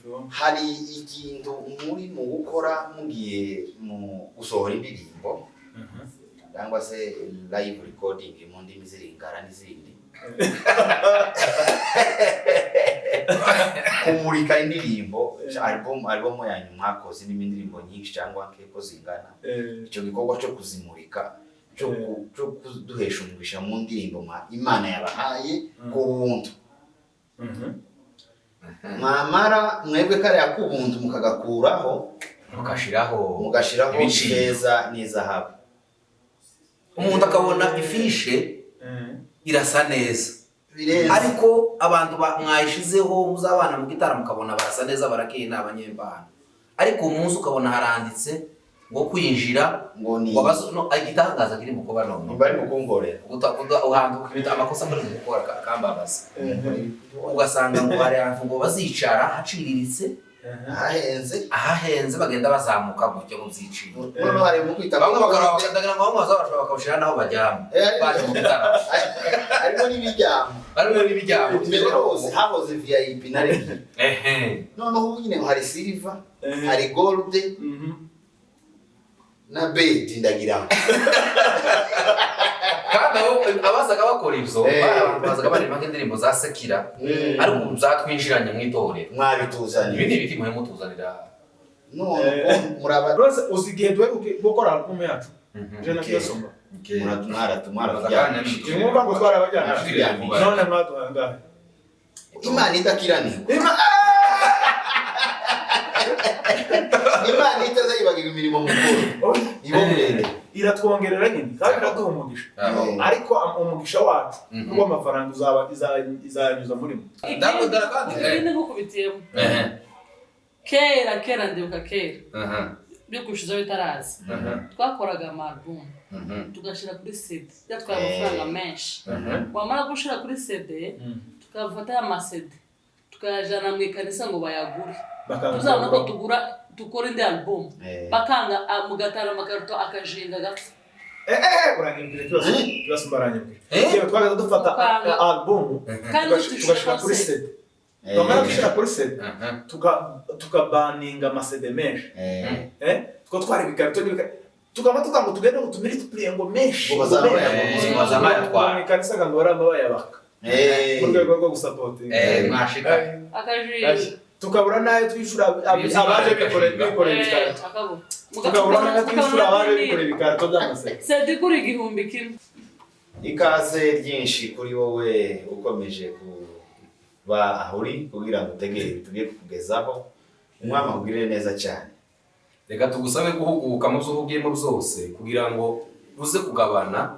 Yego. Hari ikintu muri mu gukora mugiye mu gusohora indirimbo cyangwa se live recording mu ndimi z'iringara n'izindi, kumurika indirimbo, album yanyu mwakoze irimo indirimbo nyinshi cyangwa nkeko zingana, icyo gikorwa cyo kuzimurika, cyo kuduhesha umugisha mu ndirimbo Imana yabahaye ku buntu, mwamara mwebwe kariya k'ubuntu mukagakuraho, mugashiraho mugashiraho ibiciro. Ifeza n'izahabu. Umuntu akabona ifishe irasa neza, birenze, ariko abantu mwayishizeho muzabana mu gitaramo, mukabona barasa neza, barakeye, ni abanyempano, ariko umunsi ukabona haranditse ngo kwinjira ngo ni ngo no, igitangaza kiri mu kuba none bari mu kungorera. Uhantu ukibita amakosa muri mu gukora akambabaza, ugasanga ngo hari ahantu ngo bazicara haciriritse, ahahenze, ahahenze, bagenda bazamuka gutyo mu byiciro. Noneho hari mu kwita Bamwe bakaragira ngo bamwe bazabashobora bakawushyira n'aho bajyamo baje mu gitaramo. Harimo n'ibiryamo. Barimo n'ibiryamo. Mbere hose hahoze VIP na regular. Noneho ubu nyine ngo hari silver, hari gold na bed, ndagira ngo Kandi abo abazaga bakora ibyo bari abantu bazaga baririmba nk'indirimbo za secular, ariko ubu byatwinjiranye mu itorero. Mwabituzaniye. Ibi ni ibiki muhe mutuzanira? None ubwo muraba Rwose uzi igihe duheruka gukora album yacu je na Kiyosomba? Mwaraturyamishije. Nimwumva ngo twarabajyana. Mwaraturyamishije. None mwaduhaye angahe? Imana idakiranirwa, Imana itazayibagirwa imirimo mukuru ibomere. Iratwongerera nyine kandi iraduha umugisha, ariko umugisha wacu w'amafaranga uzaba izanyuza muri mwe. Ndamudara kandi. Ikindi nkukubitiyemo, kera kera, ndibuka kera byo kurushizaho bitaraza, twakoraga ama album tugashyira kuri CD, byatwaye amafaranga menshi. Wamara gushyira kuri CD, tukafata ya ma CD tukayajyana mu ikanisa ngo bayagure, tuzabona ko tugura dukora indi album, bakanga, mugatara amakarito akajinga agapfa. Uranyibwira ikibazo, ikibazo mbaranyibwira. Eh? Yewe, twagaza dufata Ukanga. album Kandi tugashyira kuri CD. CD, twamara gushyira kuri CD tukabaninga ama CD menshi, two twara ibikarito n'ibikarito, tukaba tuvuga ngo tugende ngo tumultiplier ngo menshi, Ngo bazaba ngo menshi. bayagura. Ngo bazaba bayatwara. Mu ikanisa ngo baraba bayabaka mu rwego rwo gusapotinga. Mwashika. Akajinga. Tukabura n'ayo twishyura Ibyo abaje bikashinga. bikoreye ibikarito, Akabura. tukabura n'ayo twishyura abaje bikoreye ibikarito by'ama CD. CD igura 1000. Ikaze ryinshi kuri wowe ukomeje kuba aho uri kugira ngo utegere ibi tugiye kukugezaho. Umwami akugirire neza cyane. Reka tugusabe guhuguka mu byo uhugiyemo byose kugira ngo uze kugabana.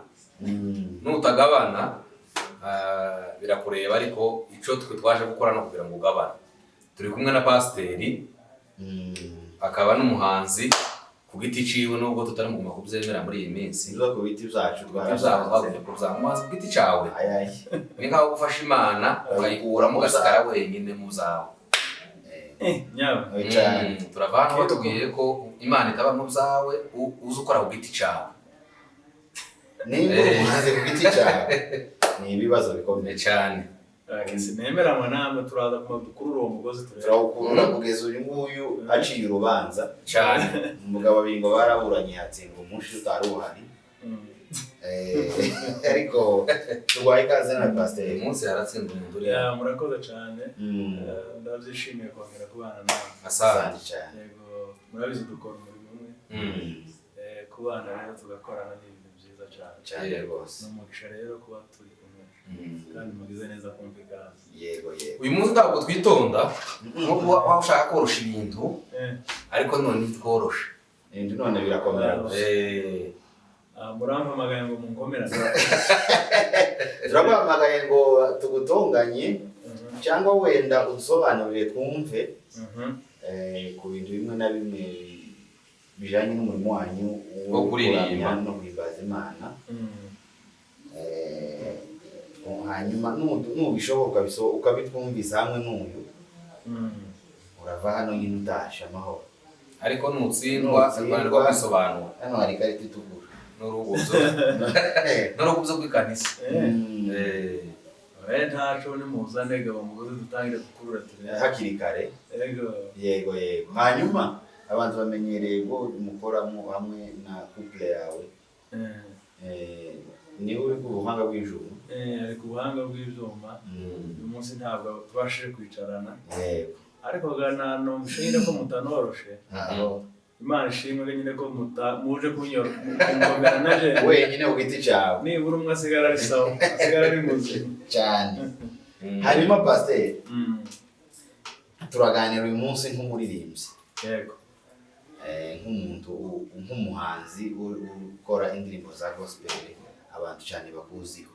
Nutagabana, birakureba, ariko icyo twe twaje gukora ni ukugira ngo ugabane. Turi kumwe na pasiteri, akaba n'umuhanzi ku giti ciwe, nubwo tutari muguma kubyemera muri iyi minsi. Tuza ku biti byacu. Ku biti byabo twagumye kubyanga umuhanzi ku giti cawe. Ayayi. Ni nkaho gufasha Imana ukayikuramo ugasigara wenyine mu zawe. Nyaba. Cyane. Turava hano batubwiye ko Imana itaba mu byawe, uzi ukora ku giti cawe. Nimba uri umuhanzi ku giti cyawe ni ibibazo bikomeye. Cyane. Sinemeranywa namwe, turaza kuma dukurura uwo mugozi turebe. Turawukurura kugeza uyu nguyu aciye urubanza. Cyane. Umugabo babiri ngo baraburanye, hatsindwa umunsi utari uhari. Ariko turwaye ikaze na Uyu pasiteri. munsi haratsinda umuntu uri. Yeah, murakoze cyane. Ndabyishimiye kongera kubana nawe. Asante. Asante cyane. Yego, murabizi dukora umurimo umwe. Kubana rero tugakorana ni ibintu byiza cyane. Cyane rwose. Ni umugisha rero kuba turi kumwe, kandi mugize neza kumva ikaze. Yego. Uyu munsi ntabwo twitonda nkuko waba ushaka korosha ibintu, ariko none ntitworoshe. Ibintu none birakomera gusa. Murampamagaye ngo munkomerane. Turaguhamagaye ngo tugutonganye cyangwa wenda udusobanurire twumve ku bintu bimwe na bimwe bijanye n'umurimo wanyu wo kuririmba. Kuramya no guhimbaza Imana. Hanyuma nubishoboka ukabitwumvisa hamwe n'uyu, urava hano nyine utashe amahoro. Ariko nutsindwa Nutsindwa. rwanirwa kwisobanura. Hano hari ikarita itukura. N'uruguzo rw'ikanisa. Oya, ntaco, nimuzane gabo mugozi dutangire gukurura turebe. Hakiri kare. Yego. Yego yego, hanyuma abantu bamenyereye ko mukoramo hamwe na couple yawe. Niwe uri ku buhanga bw'ijuru. Ari ku buhanga bw'ibyuma. Uyu munsi ntabwo tubashije kwicarana, ariko gana numvishe nyine ko mutanoroshe. Aho. Imana ishimwe nyine ko muje kunkomera na je wenyine ku giti cyawe. Nibura umwe asigara ari sawa, asigara ari muzima. Cyane. Hanyuma pasiteri, turaganira uyu munsi nk'umuririmbyi, Yego. nk'umuntu nk'umuhanzi ukora indirimbo za gospel abantu cyane bakuziho,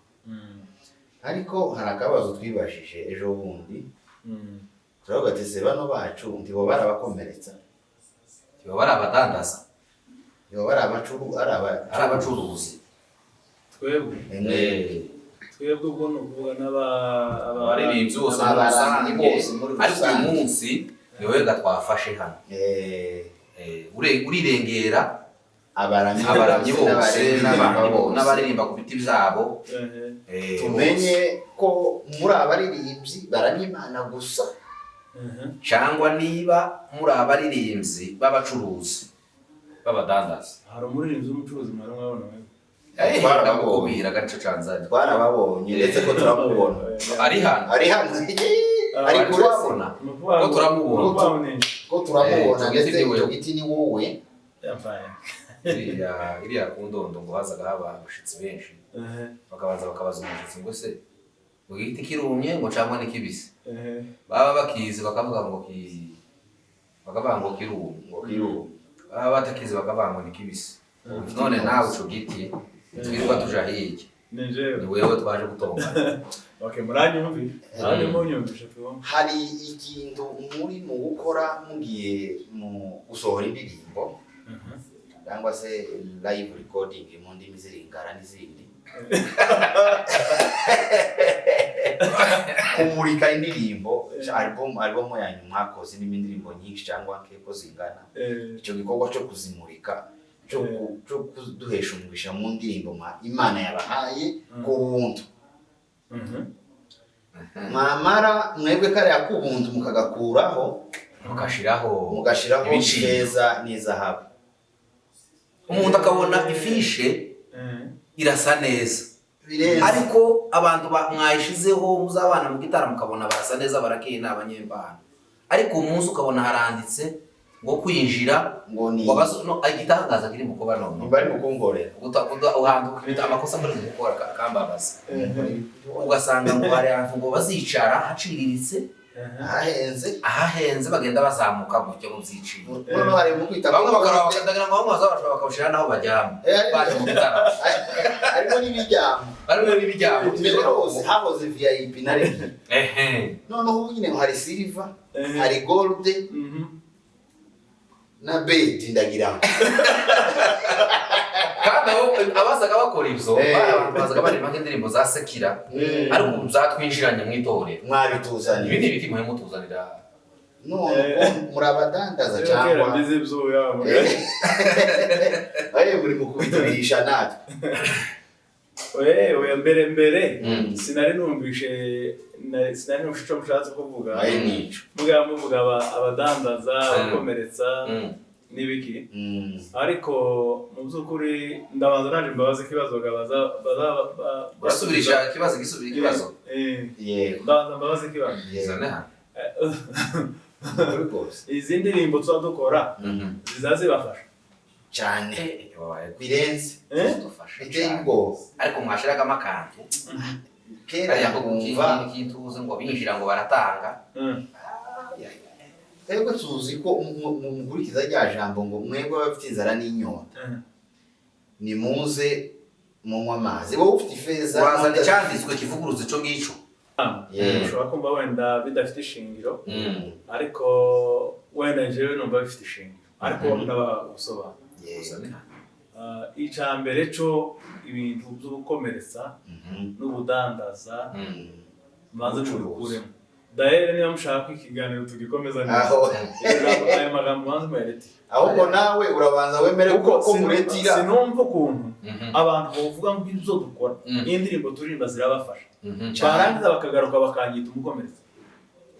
ariko hari akabazo twibajije ejo bundi. Turavuga ati: "Se bano bacu ntibo barabakomeretsa?" Baba bari abadandaza. Ntibo bari abacuru, ari aba Ari abacuruzi. Twebwe? Twebwe ubwo ni ukuvuga n'aba Abaririmbyi bose muri Abaramyi rusange. bose muri Ariko uyu rusange. munsi ni wowe twafashe hano. Urirengera Abaramyi abaramyi bose n'abaririmba n'abandi bose. N'abaririmba ku biti byabo. Tumenye ko muri abaririmbyi baramya Imana gusa, cyangwa niba muri abaririmbyi b'abacuruzi, b'abadandaza. Hari umuririmbyi w'umucuruzi mwari mwabona mwebwe? Twarababonye. Ndamukubwira gace canzanye. Twarababonye, ndetse ko turamubona. Ari hano. Ari hano, ari Ari kure. turabona. Ni ukuvuga Ko ngo- turamubona. ni ukuvuga ngo ni Ko turamubona. Icyo Ndetse giti ni icyo wewe. giti ni wowe. Yambaye. Iriya ku Ndondo ngo hazaga haba abashitsi benshi, bakabanza bakabaza umushitsi ngo: "Se ngo igiti kirumye ngo cyangwa ni kibisi?" Baba bakizi bakavuga ngo ki bakavuga ngo kirumye. Ngo kirumye. Baba batakizi bakavuga ngo ni kibisi. None nawe ico giti twirirwa tuja hirya, Ni jewe. ni wewe twaje gutongana. Okay, muranyumvishe, nanjye munyumvishe tubone. Hari ikintu muri mu gukora mugiye mu gusohora indirimbo cyangwa se live recording mu ndimi z'iringara n'izindi, kumurika indirimbo, album yanyu mwakoze irimo indirimbo nyinshi cyangwa nke ko zingana, icyo gikorwa cyo kuzimurika, cyo kuduhesha umugisha mu ndirimbo Imana yabahaye ku buntu, mwamara mwebwe kariya k'ubuntu mukagakuraho, mugashiraho mugashiraho ibiciro. Ifeza n'izahabu. Umuntu akabona ifishe irasa neza, birenze. Ariko abantu mwayishizeho muzabana mu gitaramo, mukabona barasa neza, barakeye, ni abanyempano, ariko umunsi ukabona haranditse ngo kwinjira ngo ni ngo no, igitangaza kiri mu kuba none bari mu kungorera. Uhantu ukubita amakosa muri mu gukora kambabaza, ugasanga ngo hari ahantu ngo bazicara haciriritse, ahahenze. Ahahenze bagenda bazamuka gutya mu byiciro. Noneho hari mu kwita Bamwe bakagira ngo bamwe bazabashobora bakawushyira n'aho baryama baje mu gitaramo. Harimo n'ibiryamo. Barimo n'ibiryamo. Mbere hose hahoze VIP na rimwe, noneho ubu nyine ngo hari silver, hari gold na bed, ndagira ngo. Kandi abo abazaga bakora ibyo bari abantu bazaga baririmba nk'indirimbo za secular, ariko ubu byatwinjiranye mu itorero. Mwabituzaniye. Ibi ni ibiki muhe mutuzanira? None ubwo muri abadandaza Kera cyangwa mbizi ibyuya. Muri mu kubitubirisha natwe? Oya, mbere sinari numvishe sinari numvishe icyo mushatse kuvuga. Ayo nico. Mugaba muvuga abadandaza, abakomeretsa n'ibiki, ariko mu by'ukuri ndabanza naje mbabaza ikibazo baza baza Urasubirisha ikibazo, gisubira ikibazo. Yego. Ndabanza mbabaza ikibazo. Yego. Zane hano. Kuri rwose. Izi ndirimbo tuba dukora ziza zibafasha? Cyane. Wabaye birenze. dufasha biteye cyane. Ubwoba. Ariko mwashiragamo akantu Kera kariya ko kumva kituze ngo binjira ngo baratanga. Twebwe tuzi ko mukurikiza rya jambo ngo mwebwe abafite inzara n'inyota, nimuze munywe amazi, wowe ufite ifeza. Wazana icyanditswe kivuguruza ico ngico. Ushobora kumva wenda bidafite ishingiro, ariko wenda njyewe numva bifite ishingiro, ariko ndabagusobanura. Yego. Icya mbere cyo, ibintu byo gukomeretsa n'ubudandaza maze Ubucuruzi. mubikuremo dahere niba mushaka ko ikiganiro tugikomeza neza. Aho. Ayo magambo banze muyarete. Ahubwo nawe urabanza wemere ko Kuko ko muretira. Sinumva ukuntu abantu bavuga ngo ibyo dukora n'indirimbo turirimba zirabafasha, barangiza bakagaruka bakanyita umukomeretsa.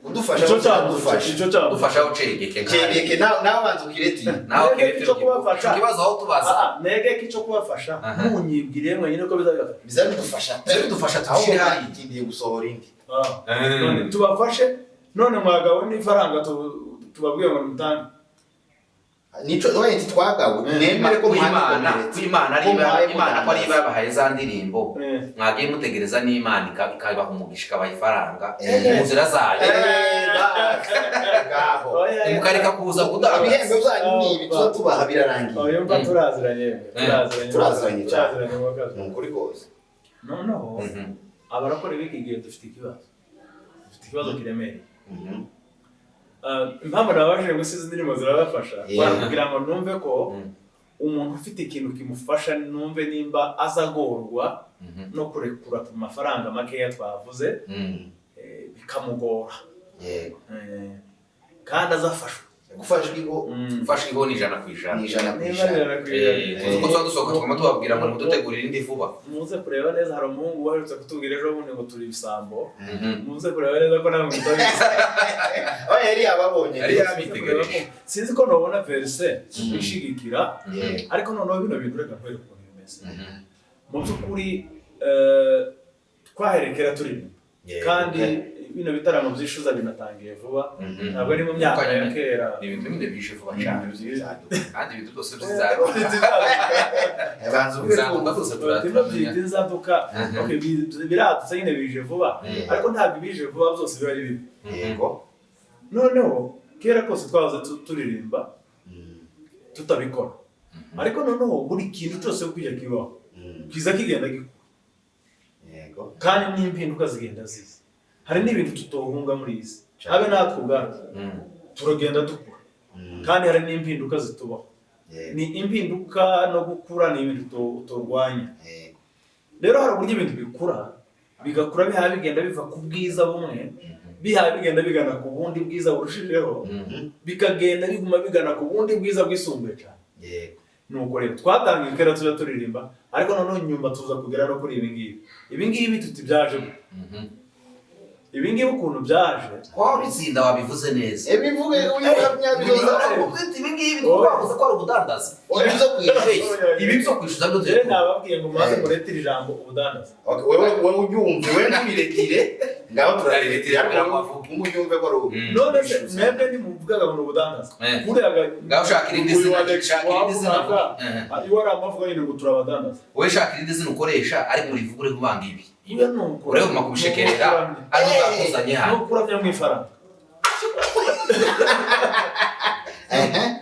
Kudufasha, Ico cyambu, kudufasha. ico cyambu. Dufasha aho cegeke. Cegeke nawe banza ukiretire. Nawe Negeke kirete. ico kubafasha. Ico kibazo aho tubaza. Ah, negeke ico kubafasha. Aha. Munyibwire mwenyine ko bizabibafasha. Bizabidufasha. Bizabidufasha, Ahubwo tubishire hariya. ikindiye gusohora indi. Ah. None tubafashe, none mwagawe n'ifaranga tubabwiye ngo nimutange. Nico oye ntitwagawe, nemere ko Kwimana, muhaye. kwimana ari Ko muhaye Imana ko ari mudandaza. babahaye za ndirimbo. Mwagiye mutegereza n'Imana ikabaha umugisha, ikabaha ifaranga mu nzira zayo. Ngaho. Oya, oya. Mukareka kuza kudandaza. Ibihembo byanyu ni ibi tuza tubaha, birarangiye. Oya, mva turaziranye, turaziranye. Turaziranye cyane. Turaziranye mwakazi. Ni ukuri rwose. Noneho abarakora ibiki gihe dufite ikibazo. Dufite ikibazo kiremereye. Impamvu nababajije ngo izi ndirimbo zirabafasha, kugira ngo numve ko umuntu ufite ikintu kimufasha, numve nimba azagorwa no kurekura ku mafaranga makeya twavuze, bikamugora. Kandi azafashwa. Gufashwa iho. Ufashwe iho ni 100%. Ni ijana ku Niba ijana. 100%. Tuzi ko tuba dusohoka tukaba tubabwira ngo nimudutegurire indi vuba. Muze kureba neza, hari umuhungu waherutse kutubwira ejo bundi ngo turi ibisambo. Muze kureba neza ko namwe mutabizi. Oya, yari yababonye. Yari yabitegereje. Sinzi ko nobona verse ishigikira, ariko noneho bino bintu reka nkwereke ukuntu bimeze. Mu by'ukuri twaherekera turirimba, kandi bino bitaramo byishuza binatangiye vuba, ntabwo ari mu myaka ya kera. Ni ibintu bimwe bishe vuba cyane, kandi ibintu byose Byita bizaduka. Banza ubwire ko Bizaduka byose. Bino byita inzaduka. Okay, biradutse nyine, bije vuba, ariko ntabwo ibije vuba byose biba ari bibi. Noneho kera kose twahoze turirimba tutabikora, ariko noneho buri kintu cyose kujya kibaho kiza kigenda gikura, kandi n'impinduka zigenda ziza. Hari n'ibintu tutohunga muri iyi si, habe natwe ubwacu turagenda dukura, kandi hari n'impinduka zitubaho. Ni impinduka no gukura ni ibintu utorwanya. Rero hari uburyo ibintu bikura, bigakura bihaye bigenda biva ku bwiza bumwe, bihaye bigenda bigana ku bundi bwiza burushijeho, bikagenda biguma bigana ku bundi bwiza bwisumbuye cyane. Nuko rero twatangiye kera tuja turirimba, ariko noneho nyuma tuza kugera no kuri ibi ngibi. Ibi ngibi tuti byaje gute? Ibi ngibi ukuntu byaje. Wabitsinda, wabivuze neza. Ibivuge uyu. Ibi ngibi twavuze ko ari ubudandaza. Ibi byo kwishyura. Ibi byo kwishyuza byo Rero nababwiye ngo mumaze muretire ijambo ubudandaza. Okay, wewe ubyumve, wewe ntubiretire, ngaho turabiretire, Turabiretire, ariko wowe ubyumve ko ari ubu. None se mwebwe ntimuvugaga ngo ni ubudandaza? Kuriya Ngaho ushaka irindi uyu zina, Alex shaka irindi zina. wavugaga, iwe ari amavuga nyine ngo turabadandaza. Wowe shaka irindi zina ukoresha, ariko urivuge uri kuvanga ibi. Iyo ni ukuri. Urebe guma kubishekerera, ariko bwakuzanye Ni hano. ukuramya mu ifaranga.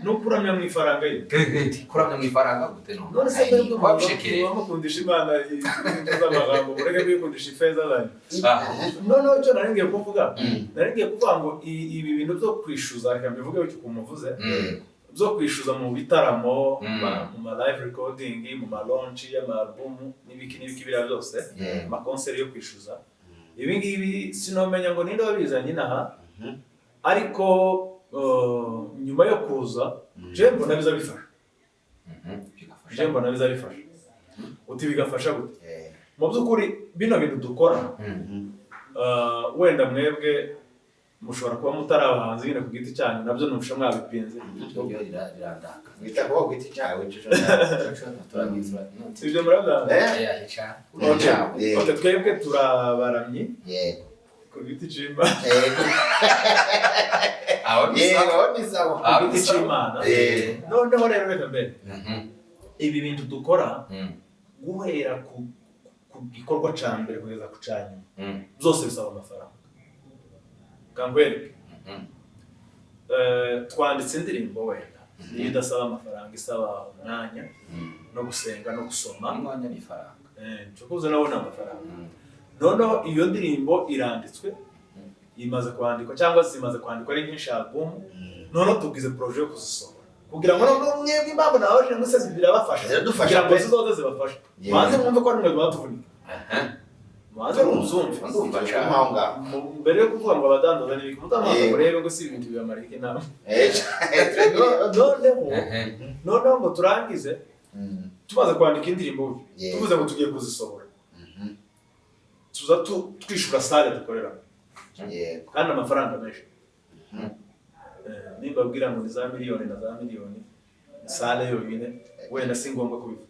Ni ukuramya mu ifaranga ye. Kuramya mu ifaranga gute none? None se mwebwe Wabishekerera. muba mukundisha Imana ibintu z'amagambo, mureke kwikundisha ifeza zanyu. Noneho icyo nari ngiye kuvuga, nari ngiye kuvuga ngo ibi bintu byo kwishyuza, reka mbivuge bityo ukuntu muvuze, byo kwishyuza mu bitaramo, mu ma live recording, mu ma launch y'ama album n'ibiki n'ibiki, biriya byose, amakonseri yo kwishyuza, ibi ngibi sinomenya ngo ninde wabizanye inaha, ariko nyuma yo kuza je mbona biza bifasha. Bigafasha. Je mbona biza bifasha. Uti bigafasha gute? Mu by'ukuri bino bintu dukora, wenda mwebwe mushobora kuba mutari abahanzi nyine ku giti cyanyu, nabyo nubusha mwabipinze. Ibyo birandaka. Wita kuba ku giti cyawe. Ibyo murabyanga. Okay. Okay, twebwe turabaramyi ku giti c'Imana. Aho ni Yego, sawa. aho ni sawa. Ku giti c'Imana. Noneho rero reka mbere, ibi bintu dukora, guhera ku gikorwa ca mbere kugeza ku ca nyuma, byose bisaba amafaranga. Kangwereke. Twanditse indirimbo, wenda niyo idasaba amafaranga, isaba umwanya no gusenga no gusoma. Umwanya ni ifaranga. Ncukuze nawe ni amafaranga. Noneho iyo ndirimbo iranditswe, imaze kwandikwa cyangwa se imaze kwandikwa ari nyinshi, album. Noneho tugize projet yo kuzisohora, kugira ngo noneho mwebwe, impamvu nababajije ngo se birabafasha, Ziradufasha kugira ngo pe. zizoze zibafashe. Banze mwumve ko ari mwe batuvunika, banze muzumve. Ndumva cyane. Aho ngaho. Mbere yo kuvuga ngo abadandaza n'ibiki, mutamanza murebe ngo si ibintu bibamara iki nama. Noneho ngo turangize, tumaze kwandika indirimbo, tuvuze ngo tugiye kuzisohora, tuza twishura salle dukoreramo. Kandi amafaranga menshi. Nimbabwira ngo ni za miliyoni na za miliyoni, salle yonyine, wenda si ngombwa kubivuga.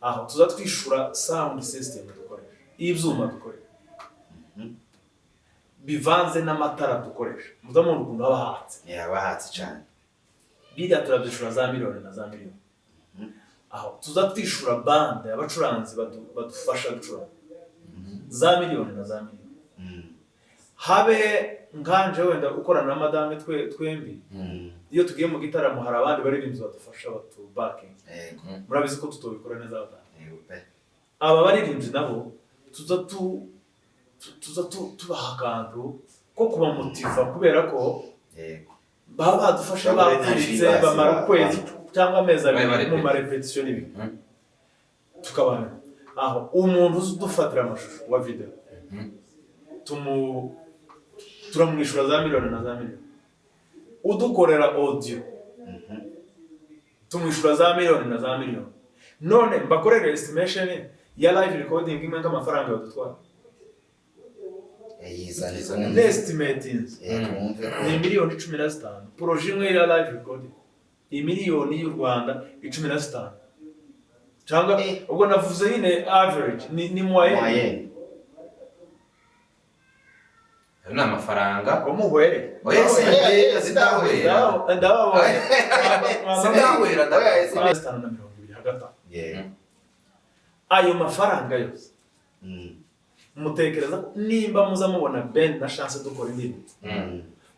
Aho tuza twishura sound system dukoresha, ibyuma dukoresha bivanze n'amatara dukoresha, muzamubona ukuntu haba hatse. Yaba hatse cyane. Biriya turabyishura za miliyoni na za miliyoni. Aho tuza twishura bande, abacuranzi badufasha gucuranga, za miliyoni na za miliyoni. Habe nkanje wenda ukorana na madame twembi, iyo tugiye mu gitaramo hari abandi baririmbyi badufasha, batu backing. Murabizi ko tutobikora neza abadamu. Yego pe. Aba baririmbyi nabo tuza tubaha akantu ko kubamotiva, kubera ko baba badufasha, Bagura bavunitse, energy, bamara ukwezi cyangwa amezi 2 Bari mu marépétition n'ibindi. Tukabana aho umuntu uzi udufatira amashusho wa video, turamwishyura za miliyoni na za miliyoni. Udukorera audio tumwishyura za miliyoni na za miliyoni. None mbakorere estimation ya live recording imwe nk'amafaranga yadutwara? Yizane. Yizane. Estimating Twumve. ni miliyoni 15 projet imwe ya live recording, ni miliyoni y'u Rwanda 15, cyangwa ubwo navuze nyine average, ni moyenne. Moyenne. Ayo ni amafaranga. Ko muhwere. Oya, Sindahwera. sindahwera. Ndababonye. Sindahwera, ndababonye. 5 na 20 hagati aho. Ayo mafaranga yose, mutekereza ko nimba muza mubona Ben na Chance dukora indirimbo,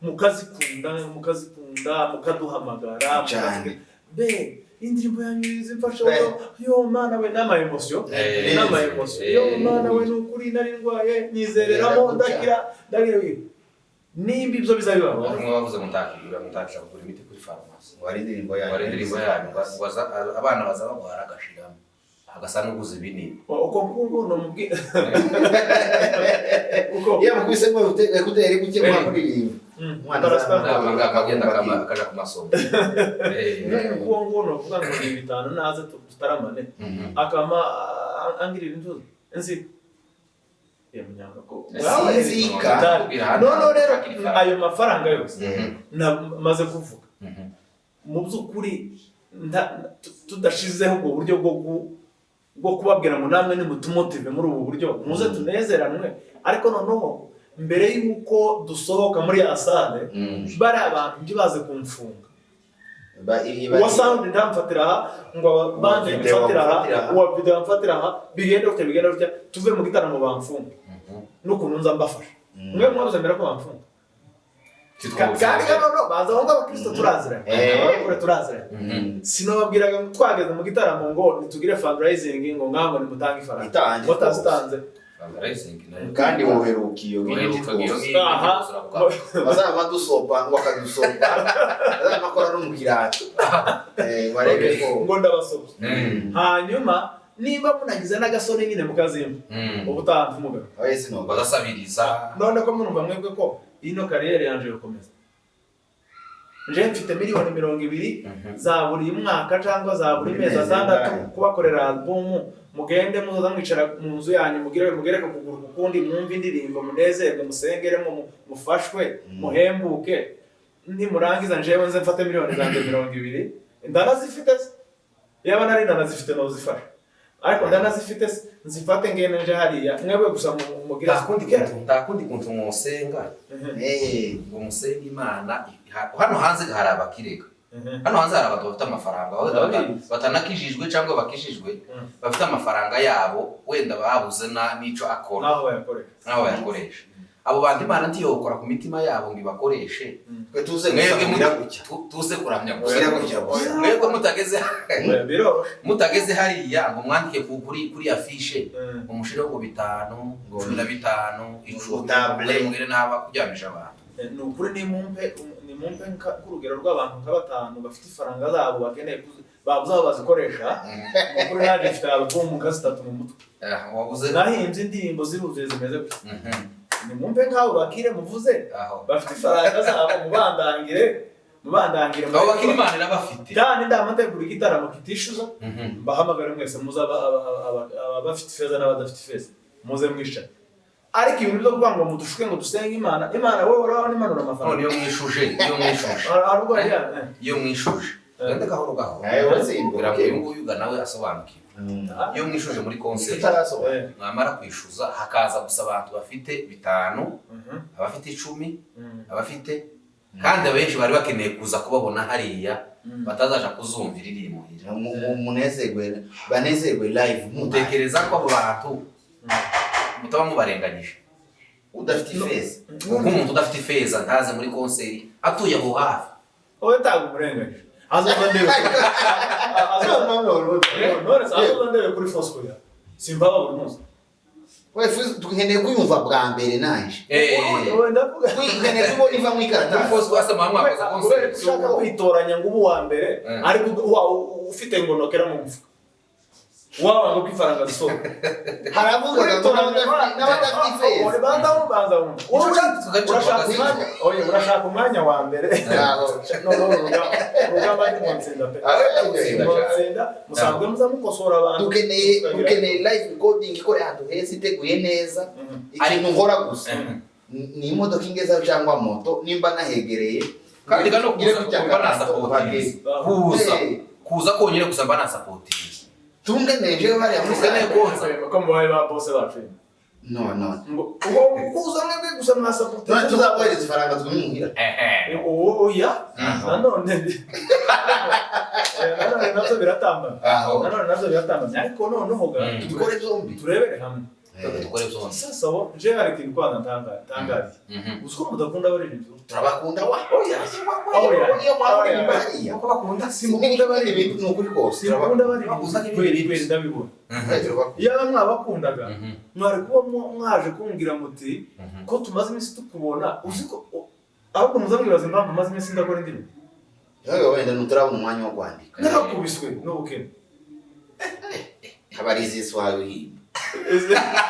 mukazikunda, mukazikunda, mukaduhamagara, Cyane. Be indirimbo yanyu zimfasha, Be. yo mana we, n'ama émotion, n'ama émotion, yo mana we, ni ukuri nari ndwaye nizereramo, ndakira, ndakira. Nimba ibyo bizabibaho. Bamwe bavuze ngo ntakigura, ntakisha kugura imiti kuri farumasi. Ngo ari indirimbo yanyu. Ngo indirimbo yanyu ngo abana baza bagwara agashiramo agasa n'uguze ibinini. Uko nguko numubwira uko. Iyo mukubise ngo écouteur guke mwamuririmba. Umwana Barasita- Ntabwo akagenda akaja ku masomo. Uwo nguwo nuvuga ngo ni bitanu, naze tutaramane, akama angirira inzuzi inzika ya munyanga ko Inzika. Noneho rero ayo mafaranga yose namaze kuvuga, mu by'ukuri tudashizeho ubwo buryo bwo kubabwira ngo namwe nimutumotive muri ubu buryo, muze tunezeranwe. Ariko noneho mbere y'uko dusohoka muri ya salle, bariya abantu ntibaze kumfunga. Uwa sound ntamfatira aha, ngo bande Uwa video mfatira aha, amfatira aha. uwa video amfatira aha, bigende gutya, bigende gutya, tuve mu gitaramo bamfunga n'ukuntu nza mbafasha. Mwe mwabuzemera ko bamfunga? Kandi noneho baza aho ngaho, abakristo turaziranye, abakore turaziranye. Sinababwiraga ngo twageze mu gitaramo ngo nitugire fundraising, ngo ngaho nimutange ifaranga, Itange. ngo tazitanze. Kandi woheruka iyo Uheruka iyo rwose. ngiyo. Aha. Bazaba badusopa, ngo akadusopa, bazaba bakora no mu kirato. Barebe ko Ngo ndabasobye. Hanyuma nimba munagize n'agasoni nyine mukazimba, ubutaha ntimugaruke. Oya, sinoga. Bagasabiriza. None ko murumva mwebwe ko ino carrière yanje yokomeza, nje mfite miliyoni 20 za buri mwaka cyangwa za buri mezi Buri mezi 6 angahe? kubakorera album, mugende muzoza mwicara mu nzu yanyu, mugire mugereke ukuguru kukundi, mwumve indirimbo, munezerwe, musengeremo, mufashwe, muhembuke. Nimurangiza njewe nze mfate miliyoni zanjye 20. Ndanazifite se? Yaba nari ndanazifite nozifasha, ariko ndanazifite se? Nzifate ngende nje hariya, mwebwe gusa mugire. Nta kundi kuntu mwosenga ngo musenge Imana. Hano hanze hari abakirega, hano hanze hari abantu bafite amafaranga wenda Ndabizi. batanakijijwe cyangwa bakijijwe, bafite amafaranga yabo, wenda babuze n'ico akora. Naho bayakoresha. N'aho bayakoresha. Abo bantu Imana ntiyokora ku mitima yabo ngo ibakoreshe? Twe tuze gusa Mwebwe kugira gutya. tuze kuramya gusa. Kugira gutya gusa. Mwebwe mutageze Oya, biroroshye. mutageze hariya ngo mwandike kuri affiche, ngo mushireho ngo 5, 15, 10, Table. mugire n'aba kuryamisha abantu. Ni ukuri, nimumpe nk'urugero rw'abantu nka batanu bafite ifaranga zabo bakeneye babuze aho bazikoresha. Ni ukuri nanjye mfite album nka zitatu mu mutwe. Wabuze. Nahimbye indirimbo ziruzuye zimeze gutya. Nimumpe nk'abo bakire muvuze Aho bafite ifaranga zabo, mubandangire, mubandangire. Abo bakire Imana irabafite. Kandi ndamategura igitaramo kitishyuza, mbahamagare mwese muze, abafite ifeza n'abadafite ifeza, muze mwicara. Ariko ibintu byo kuvuga ngo mudushuke ngo dusenge Imana, Imana wowe urabona imanura None amafaranga. iyo mwishuje, iyo mwishuje, Hari ubwo iyo mwishuje, gende gahoro gahoro, Nawe uratsindwa. kugira ngo uyu nguyu uga nawe asobanukiwe. Iyo mwishuje muri concert, Tutarasobanukirwa. mwamara kwishuza hakaza gusa abantu bafite 5, abafite 10, abafite, kandi abenshi bari bakeneye kuza kubabona hariya, batazaja kuzumvira iri imuhira. Munezerwe, banezerwe live. Mutekereza ko abo bantu mutaba mubarenganyije? Udafite ifeza. Nk'umuntu udafite ifeza ntaze muri concert atuye aho hafi. Wowe ntabwo umurenganyije. Azoza ndebe. None se azoza ndebe kuri Foursquare. Simbaba buri munsi. We dukeneye kuyumva bwa mbere nanje. Wowe ndavuga. Dukeneye kubona iva mu Muri ikaratasi. Foursquare se muba mwakoze Kubera concert? ushaka kwitoranya ngo ube uwa mbere, ariko ufite ngo nokera mu mufuka. Waba ngo kwifaranga zisohoka. Haravuga ngo n'abadafite ifeza. Banza banza wumve. Urashaka umwanya, oya, urashaka umwanya wa mbere. No no urugamba ni muntsinda pe. Muntsinda musanzwe muza mukosora abantu. Dukeneye live recording ikore ahantu heza, iteguye neza. Ikintu nkora gusa ni imodoka ingezaho cyangwa moto nimba nahegereye. Kandi no ngire kuza kujya kuba Karato, nasapotinze, kuza kuza konyine gusa mba nasapotinze. Tungeneje hariya muri Tukeneye sale. koza. Ko mubaye ba boss bacu. No. Ngo ubwo kuza mwebwe gusa mwasapotinze. None tuzabohereza ifaranga tukamuhira. Oya, nanone nanone nabyo biratambana. Aho. Nanone nabyo biratambana, ariko noneho ga Dukore zombi. turebere hamwe. Dukore byombi. Sasa wo je hari ikintu kwanza ntangariye. Uzi ko mudakunda abaririmbyi? Turabakunda wa. Oya. Oya. Niyo mwaririmba hariya. Uko bakunda. Simukunda abaririmbyi ni ukuri kose. Simukunda abaririmbyi. Bakuza n'ibindi Kweli bintu. kweli ndabibona. Turabakunda. Iyaba mwabakundaga mwari kuba mwaje kumbwira muti ko tumaze iminsi tukubona, uzi ko ahubwo muzamwibaza impamvu maze iminsi ndakora indirimbo. Yewe wenda ntuturabona umwanya wo kwandika. Narakubiswe n'ubukene. Habarizi Yesu wawe uhimba.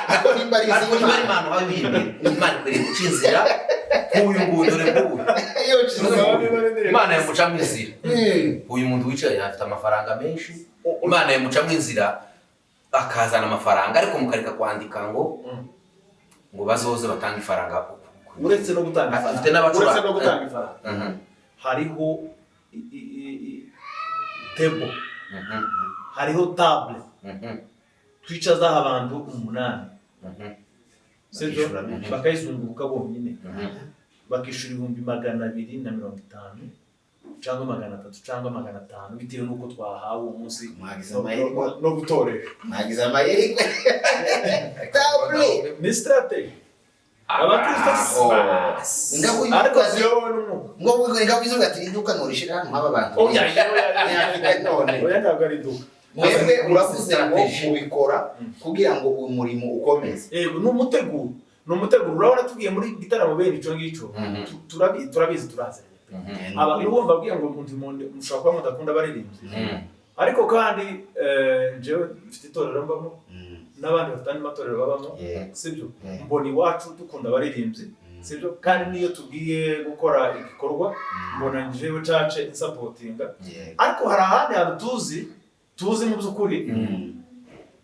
Ariko nimba ari Ariko niba ari iz'Imana. Imana uhaye uhimbira, Imana ikwiriye guca inzira nk'uyu nguyu, dore nguyu. Iyo nshyize. Imana yamucamo inzira. Uyu muntu wicaye afite amafaranga menshi, Imana yamucamo inzira akazana amafaranga, ariko mukareka kwandika ngo ngo bazoze batange ifaranga. Uretse no gutanga Afite ifaranga, n'abacuranga. uretse no gutanga ifaranga, hariho table, hariho table twicazaho abantu 8, sibyo? Bakishyura menshi. Bakayizunguruka bonyine, bakishyura 250,000 cyangwa 300 cyangwa 500, bitewe n'uko twahawe uwo munsi Mwagize amahirwe. no gutoresha. Mwagize amahirwe. Table. Ni strategy abakristo. Ngaho Ariko yuko ziyobowe n'umwuka. Ngo ngaho izuba ati iduka nurishira hano haba abantu. Oya. None. Oya, ntabwo ari iduka. Mwebwe uravuze ngo Strategy. mubikora kugira ngo uyu murimo ukomeze. Yego, ni umuteguro, ni umuteguro. Urabona tugiye muri gitaramo bene icyo ngicyo, turabizi, turaziranye pe. Aba n'uwo mbabwiye ngo mushobora kuba mudakunda abaririmbyi, ariko kandi njyewe mfite itorero mbamo, n'abandi bafite andi matorero babamo, sibyo? Mbona iwacu dukunda abaririmbyi, sibyo? Kandi n'iyo tugiye gukora igikorwa mbona njyewe cace insapotinga. Ariko hari ahandi hantu tuzi mu by'ukuri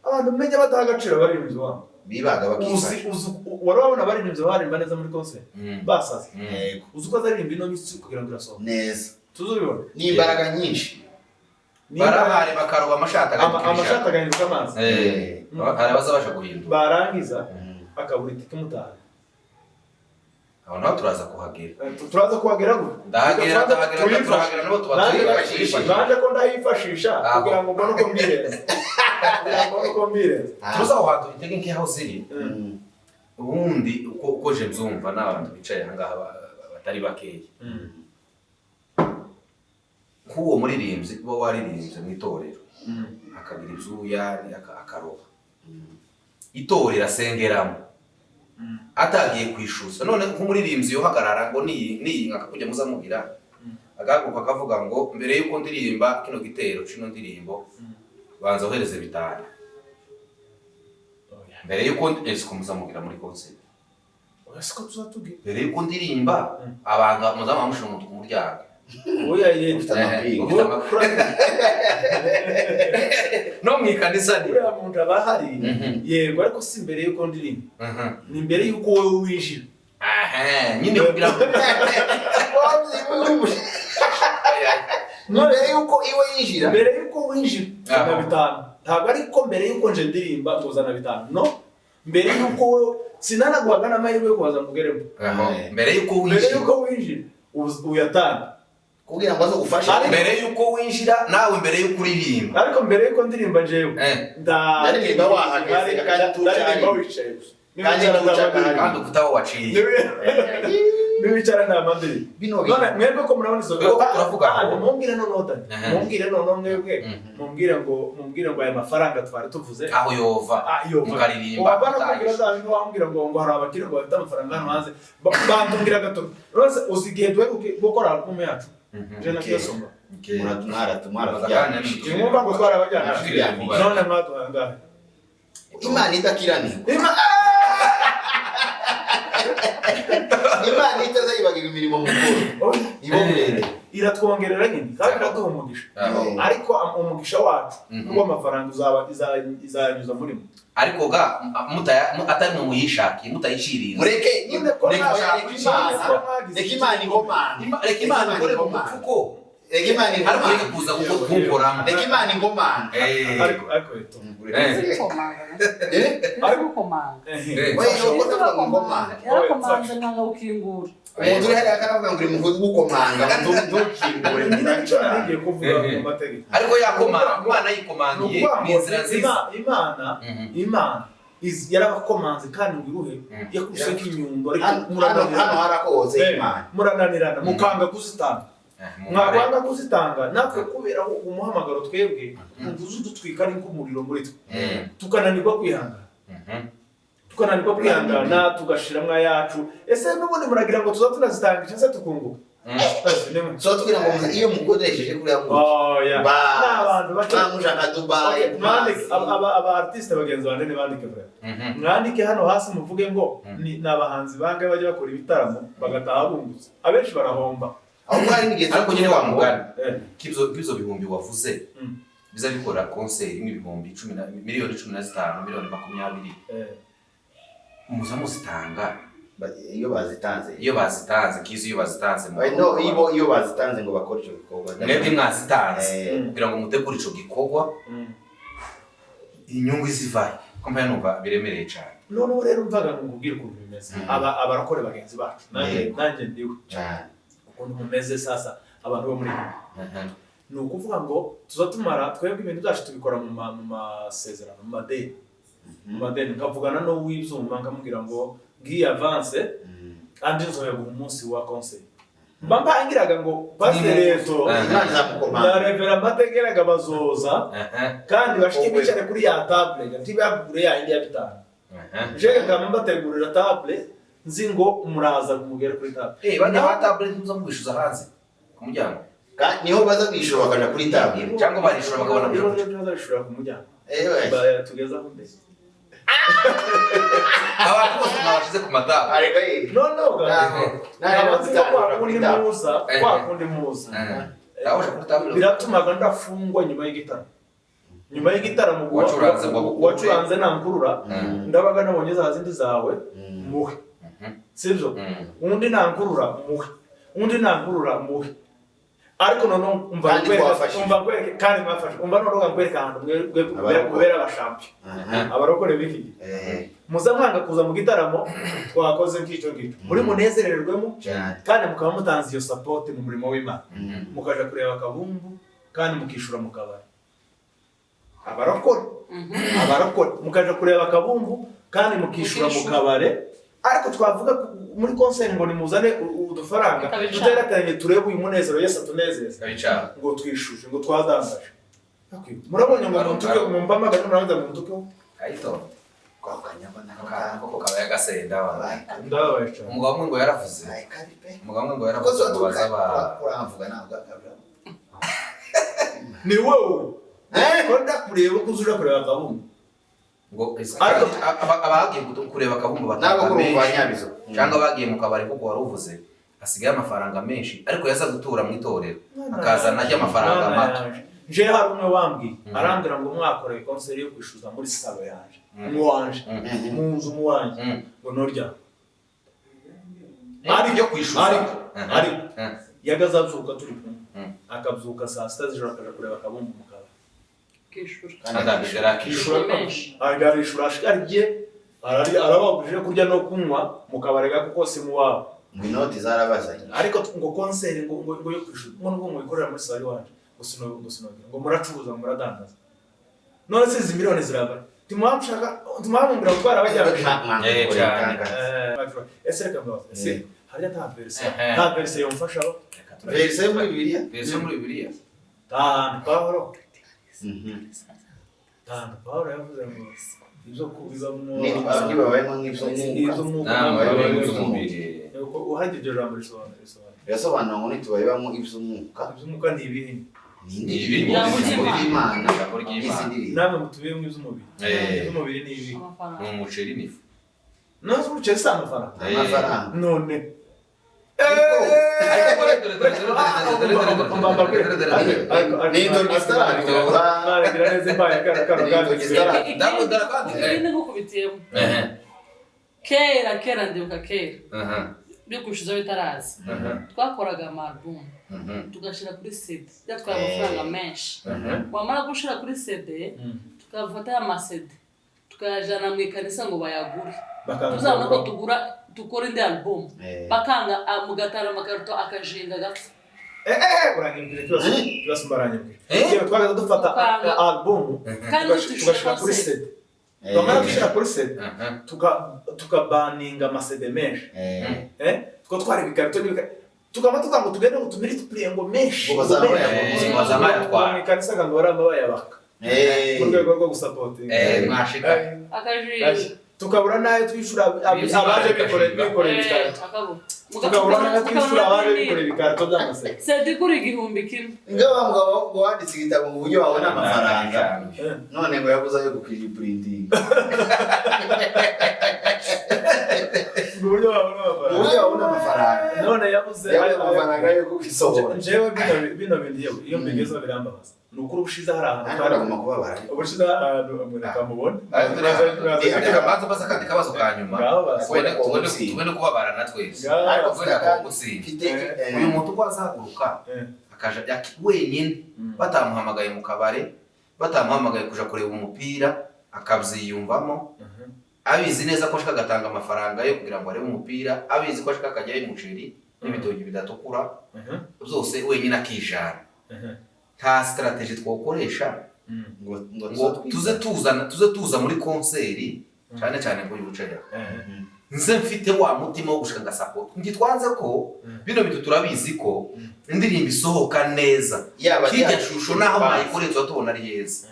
abantu menya badaha agaciro abaririmbyi wabo. Bibaga Uzi bakifasha. Uzi wari wabona abaririmbyi baririmba neza muri concert basaze? Yego. Uzi ko azaririmba ino minsi kugira ngo irasohoka? Neza. Tuzubibona. N'imbaraga nyinshi. Barahari bakaroba amashati agahinduka. Amashati agahinduka amazi. Hari abazabasha guhindura. Barangiza akabura itike imutaha. Aho naho turaza kuhagera. Turaza kuhagera gute? Ndahagera, ndahagera, turahagera nabo tuba Tuyifashisha. tuyifashisha. Nanjye ko ndahifashisha kugira ngo mbone uko mbirenza, kugira ngo mbone uko mbirenza. Tuzi aho hantu intege nke aho ziri. Ubundi uko je mbyumva n'abantu bicaye aha ngaha batari bakeya, nk'uwo muririmbyi uba waririmbye mu itorero akagira ibyuya akaroba itorero asengeramo atagiye kwishuza, none nk'umuririmbyi yohagarara ngo niyi niyi akakujya muzamubwira, agahaguruka akavuga ngo mbere y'uko ndirimba kino gitero cino ndirimbo banza ohereze 5 mbere y'uko ese ko muzamubwira muri concert? Oya, siko tuzatubwira. Mbere y'uko ndirimba abantu muzamuha mushira umuntu ku muryango. Oya ye. Ufite amapingu. Ufite amapingu. No mu ikanisa ni. Uriya muntu aba ahari, yego, ariko si mbere y'uko ndirimba, ni mbere y'uko wowe winjira. Aha, nyine kugira ngo Mbere y'uko iwe yinjira. Mbere y'uko winjira zana 5. Ntabwo ariko mbere y'uko nje ndirimba ngo zana 5. No, mbere y'uko wowe sinanaguhaga n'amahirwe yo kubaza ngo ugeremo. Mbere y'uko Mbere winjira. y'uko winjira uyatanga. Kugira ngo azogufashe. Mbere y'uko winjira nawe mbere y'uko uririmba. Ariko mbere y'uko ndirimba njyewe Ndaririmba wahageze kandi ndaririmba wicaye gusa. Kandi kandi ufite aho waciye. Niwicara nta mandiri. Bino None mwebwe ko murabona izo Turavuga ngo mumbwire noneho dani. Mumbwire noneho mwebwe. Mumbwire ngo aya mafaranga twari tuvuze aho yova. Mukaririmba. Wabana kumbwira za bintu wambwira ngo hari abakire ngo bafite amafaranga hano hanze. Bantumbwira gato. Rwose uzi igihe duheruka gukora album yacu. Je na Kiyosonga. Mwumva ngo twarabajyana. None mwaduhaye angahe? Imana idakiranirwa. Imana itazayibagira imirimo mukuru. Ibongere. Iratwongerera nyine kandi iraduha umugisha. Ariko umugisha wacu w'amafaranga uzaba izanyuza muri mwe. Ariko ga atari mu muyishakiye mutayishiriye. Mureke reka Imana ingomane. Reka Imana ikore mu mufuko. Reka Imana ingomane. Ariko reka kuza kugukoramo. Reka Imana ingomane. Ariko Ariko yarakomanze nkanga gukingura. Umuntu uri hariya akaravuga ngo uri mu gukomanga ntukingure. Ngiye kuvuga mu mategeko. Ariko yakomanga, Imana yikomangiye ni inzira nziza. Imana yarabakomanze kandi ngo iruhe yakubise nk'inyundo ariko murananirana. Hano harakoze Imana. Murananirana mukanga kuzitanga. Mwakwanga kuzitanga natwe kubera umuhamagaro twebwe uvuze udutwika ari nk'umuriro muri twe. Tukananirwa kwihangana. Tukananirwa kwihangana tugashiramwa yacu. Ese n'ubundi muragira ngo tuza tunazitanga se tukunguka? So tugira ngo iyo mukoresheje kuri ya muntu. N'abantu bake bamushaka Dubai. Aba artiste bagenzi bande bandike bra. Mwandike hano hasi muvuge ngo ni abahanzi bangahe bajya bakora ibitaramo bagataha bungutse. Abenshi barahomba. Aho hari nigeze ariko nyine wa mugani. Kibzo bihumbi wavuze. Biza bikora concert imwe ibihumbi 10 miliyoni 15 miliyoni 20. Muza muzitanga iyo bazitanze. Iyo bazitanze kizi iyo bazitanze no iyo bazitanze ngo bakore ico gikorwa. Mwebwe mwazitanze kugira ngo mutegure ico gikorwa. Inyungu izivaye. Ko mpaya numva biremereye cyane. None rero mvaga ngo ngubwire ukuntu bimeze. Abarakore bagenzi bacu. Nanjye ndiwe. Cyane. Ukuntu mumeze sasa abantu bo muri ni ukuvuga ngo tuza tumara twebwe ibintu byacu tubikora mu masezerano mu madeni. Mu madeni nkavugana n'uw'ibyuma nkamubwira ngo ngiye avance andi nzoyaguha umunsi wa concert. Mba mpangiraga ngo pastor na Reverend Mategeraga bazoza kandi bashike bicare kuri ya table ntibagure ya indi ya 5. Jega ngamba mbategurira table nzi ngo muraza kumugera kuri table. Bajya ba table ntuza mubishuza hanze ku muryango. Niho baza kwishura bakaja kuri table cyangwa barishura bakabona bishura ku muryango. Tugezaho mbese. Abantu bose mwabashize ku matable. Ariko no kwa kundi muza. Biratumaga ndafungwa nyuma y'igitaramo. Nyuma y'igitaramo wacuranze nankurura ndabaga nabonye za zindi zawe muhe. Sibyo? Undi nankurura muhe. Undi nankurura muhe. Ariko none umva nkwereke kandi mwafashe. Umva none nkwereke ahantu mwebwe abashampi. Abarokore biki? Muza mwanga kuza mu gitaramo twakoze nk'icyo ngicyo. Muri munezererwemo kandi mukaba mutanze iyo support mu murimo w'Imana. Mukaja kureba akabumbu kandi mukishura mu kabari. Abarokore. Abarokore mukaja kureba akabumbu kandi mukishura mu kabare. Ariko twavuga muri concert ngo nimuzane udufaranga tuterateranye turebe uyu munezero Yesu atunezeza ngo twishuje ngo twadangaje. Murabonye ngo mutuke mumpamagare murabanza mutuke ayito kwakanyaba nakako kabaye gasenda ndababaye cyane. Umugabo umwe ngo yaravuze. Umugabo umwe ngo yaravuze ngo bazaba kuramvuga ntabwo akabra. Ni wowe. Ko ndakureba ko uzura kureba akabumbu. Ngo abagiye kureba akabumbu nabo kurumva nyabizo cyangwa bagiye mu kabari kuko waruvuze Hasigaye amafaranga menshi, ariko yaza gutura mu itorero akazana ajya amafaranga Mana mato. yanje. Nje hari umwe wambwiye, arambwira ngo mwakoreye concert yo kwishuza muri salon yanje, mu wanje, mu nzu mu wanje, ngo norya. Ariko yo kwishuza. Ariko ariko yagaze abyuka turi kumwe, akabyuka saa 6 z'ijoro akaja kureba akabumbu mu kabari. Kishura. Kandi abigera akishyura. Menshi. Arishura ashikarye, arababujije kurya no kunywa mu kabari ga kuko si mu wabo. Ngo inoti zarabazanye. Ariko ngo concert ngo yo kwishura, ngo nubwo mubikorera muri salon iwanje, ngo sinogira ngo muracuruza, ngo muradandaza. None se izi miliyoni ziraba timuhamushaka, timuhamumbwira gutwara abajyana? Cyane. Ese reka mbabaze, ese harya nta verse, nta verse yomfashaho? Verse yo muri Bibiliya. Verse yo muri Bibiliya. Nta hantu Pawulo, nta hantu Pawulo yavuze ngo ibyo kubibamwo Nibabayemo nk'iby'umwuka. Iby'umwuka. Namwe namwe iby'umubiri. Uharya iryo jambo risobanura Birasobanura ngo nitubayibamo iby'umwuka. Iby'umwuka ni ibihe? Ni indirimbo, Ijambo ijambo ry'Imana. ry'Imana Ijambo ry'Imana. n'izi ndirimbo. Namwe mutubiyemo iby'umubiri. Iby'umubiri ni ibihe? Ni Amafaranga. umuceri n'ifu. None se umuceri si amafaranga? Amafaranga. None Ariko dore dore dore dore dore dore dore dore. Ni intoryi zitaratura. Naregira neza imbaye kano kano Ni intoryi kanditswe. Ndakundara kandi. Ikindi nkukubitiyemo, kera kera, ndibuka kera byo kwishyuza bitaraza, twakoraga ama album tugashyira kuri CD. Byatwaye amafaranga menshi. Wamara gushyira kuri CD, tukafata ya ma CD tukayajyana mu ikanisa ngo bayagure, tuzabona ko tugura dukora indi album. Bakanga, mugatara amakarito akajinga agapfa. Uranyibwira ikibazo, ikibazo mbaranyibwira. Yewe, twagaza dufata Ukanga. album Kandi tugashyira kuri concert. CD, twamara gushyira kuri CD tukabaninga ama CD menshi, tuko twara ibikarito n'ibikarito, tukaba tuvuga ngo tugende ngo tumultiplier ngo menshi. Ngo bazaba ngo menshi. bayabona. Ngo bazaba bayatwara. Mu ikanisa ngo baraba bayabaka mu rwego rwo gusapotinga. Mwashika. Akajinga. Tukabura n'ayo twishyura abaje bikoreye ibikarito. Akabura. Tukabura n'ayo twishyura abaje bikoreye ibikarito by'ama CD. CD igura 1000. Nga wa mugabo ngo wanditse igitabo mu buryo wabona amafaranga, none ngo yabuze ayo gukiripurintinga. Mu buryo babona Mu amafaranga. buryo wabona amafaranga. None yabuze Yabuze amafaranga yo kugisohora. Njyewe bino bintu, yewe, iyo mbigezeho birambabaza. Ni ukuri, ubushize hari ahantu Nanjye uraguma kubabara. Ubushize hari ahantu reka mubone. Reka mbanze mbaze akandi kabazo ka nyuma. Ngaho basi. Tubone kubabarana twese. Ngaho. Ariko Tubone mfite gutsinda. mfite Uyu muntu uko azahaguruka akaja wenyine, batamuhamagaye mu kabare, batamuhamagaye kuja kureba umupira, akabyiyumvamo, abizi neza ko ashaka agatanga amafaranga yo kugira ngo arebe umupira, abizi ko ashaka akajyayo umuceri n'ibitoki bidatukura byose, wenyine akijana, nta strategy twokoresha ngo ngo ngo tuze tuzana, tuze tuza muri concert, cyane cyane ngo wicaye nze mfite wa mutima wo gushaka support? Ntitwanze ko bino bintu, turabizi ko indirimbo isohoka neza Yaba kirya shusho naho mwayikoreye tuba tubona ari heza,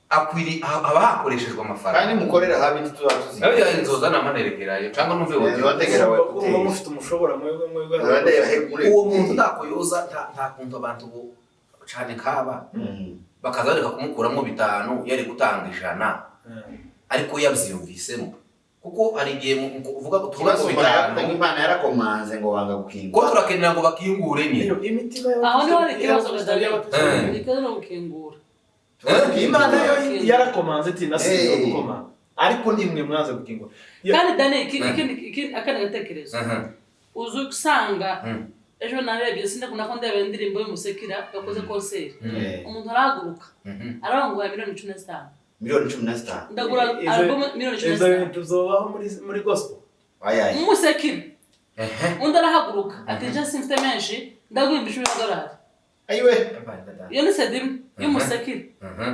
akwiri haba hakoreshejwe amafaranga. Kandi mukorera habi ntituba tuzi. Nawe inzoza namanerekerayo cyangwa numve wote. Bategera we. Urumva mufite umushobora mwebwe mwebwe. Urandeba he muri Uwo muntu ntako yoza, nta kuntu abantu bo cyane kaba bakaza bareka kumukuramo 5 yari gutanga 100, ariko yabyiyumvisemo, kuko hari igihe uvuga ngo tuvuga ngo Ikibazo 5. Imana yarakomanze ngo wanga Ko gukingura. turakenera ngo bakingure nyine. Iyo imitima Aho niho hari ikibazo. Ikibazo ni ugukingura. Imana yo yarakomanze iti nasize gukomanga, ariko nimwe mwanze gukingura. Kandi Dani, akandi gatekerezo, uzi usanga ejo narebye, sindakunda ko ndeba indirimbo y'umusekira yakoze concert, umuntu arahaguruka arabanguha miliyoni 15. Miliyoni 15. Ndagura album miliyoni cumi na Izo zitanu. bintu zobaho muri gospel? Ayaye. Umusekira undi arahaguruka ati nje simfite menshi, ndaguha $10,000. Ayiwe. Iyo ni CD imwe y'umusekira,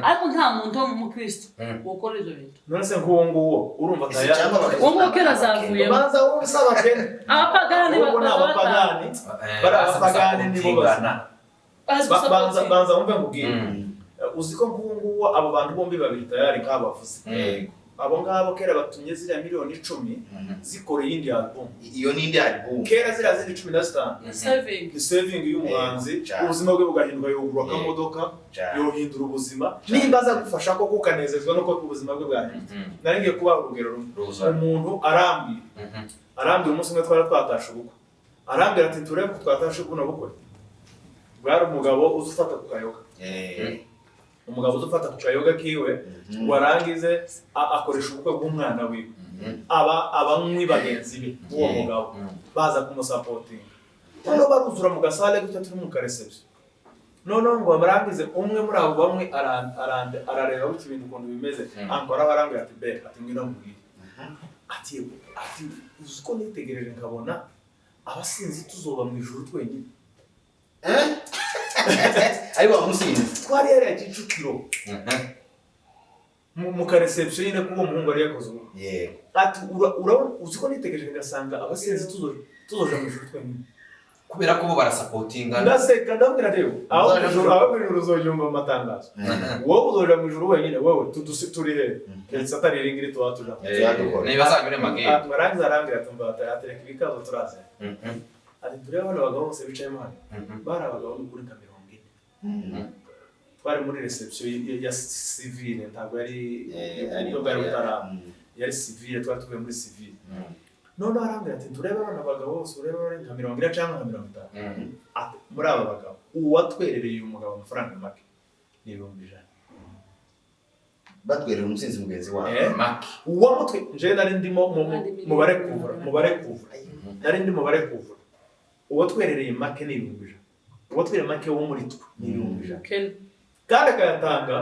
ariko nta muntu wo mu mukristo wokora ibyo bintu. None se nk'uwo nguwo urumva Ese cyangwa Uwo nguwo kera azavuyemo. Banza wowe usaba kene. Abapagani Ubwo ni baza abapagani, bari abapagani nibo Bazi. Bazi Banza gusapotinga. banza wumve nkubwire. Uzi ko nk'uwo nguwo, abo bantu bombi babiri tayari nk'abavuze, abo ngabo kera batumye ziriya miliyoni 10 zikora iyindi album. Iyo ni indi album. Kera ziriya zindi 15 Ni saving. Ni saving y'umuhanzi. Cyane. Ubuzima bwe bugahinduka, yogura akamodoka, Cyane. yohindura ubuzima. Nimba aza gufasha koko ukanezezwa nuko ubuzima bwe bwahindutse, nari ngiye kubaha urugero rumwe. Umuntu arambwira umunsi umwe twari twatashe ubukwe. Arambwira ati turebe ko twatashe buno bukwe. Bwari umugabo uzi ufata ku kayoga, umugabo uzi ufata ku kayoga kiwe, ngo arangize akoresha ubukwe bw'umwana wiwe. Aba abanywi bagenzi be b'uwo mugabo baza kumusapotinga. Noneho baruzura mu gasale gutya, turi mu kareception. Noneho ngo barangize, umwe muri abo bamwe arareba gutya ibintu ukuntu bimeze, ankoraho, arambwira ati: "Be," ati, "ngwino nkubwire." Ati: "Yego." Ati: "Uzi ko nitegereje nkabona abasinzi tuzoba mu ijuru twenyine?" Ariko wamusinze. Twari hariya Kicukiro mu kareception nyine k'uwo muhungu yari yakoze ubukwe. Ati: "Urabona, uzi ko nitegereje ngasanga abasinzi tuzoja mu ijuru twenyine?" Kubera ko bo barasapotingana. Ndaseka, ndabwira rero aho mu Uzaja ijuru, aho mu ijuru uzoyumva mu matangazo, wowe uzoja mu ijuru wenyine, wowe turi he? Keretse atari iri ngiri tuba tuja. Tuzadukora. Niba azanyure magenge. Barangiza arambwira ati: "Mva," atereka ibikazo turaza. Ati: "Turebe bano bagabo bose bicayemo hano." Bari abagabo n'ukuri nka 40. Twari muri reception ya civile, ntabwo yari ubukwe bwari butaraba, yari civile, twari tuvuye muri civile. Noneho arambwira ati: "Turebe bano bagabo bose, urebe bari nka 40 cyangwa nka 50." Ati: "Muri aba bagabo, uwatwerereye uyu mugabo amafaranga make ni 100,000." Batwerera umusinzi mugenzi wabo. Make. Uwamutwe, njewe nari ndimo mu bare kuvura, nari ndi mu bare kuvura. Uwatwerereye make ni 100,000. Uwatwerereye make wo muri twe ni 100,000. Ken. Kandi akayatanga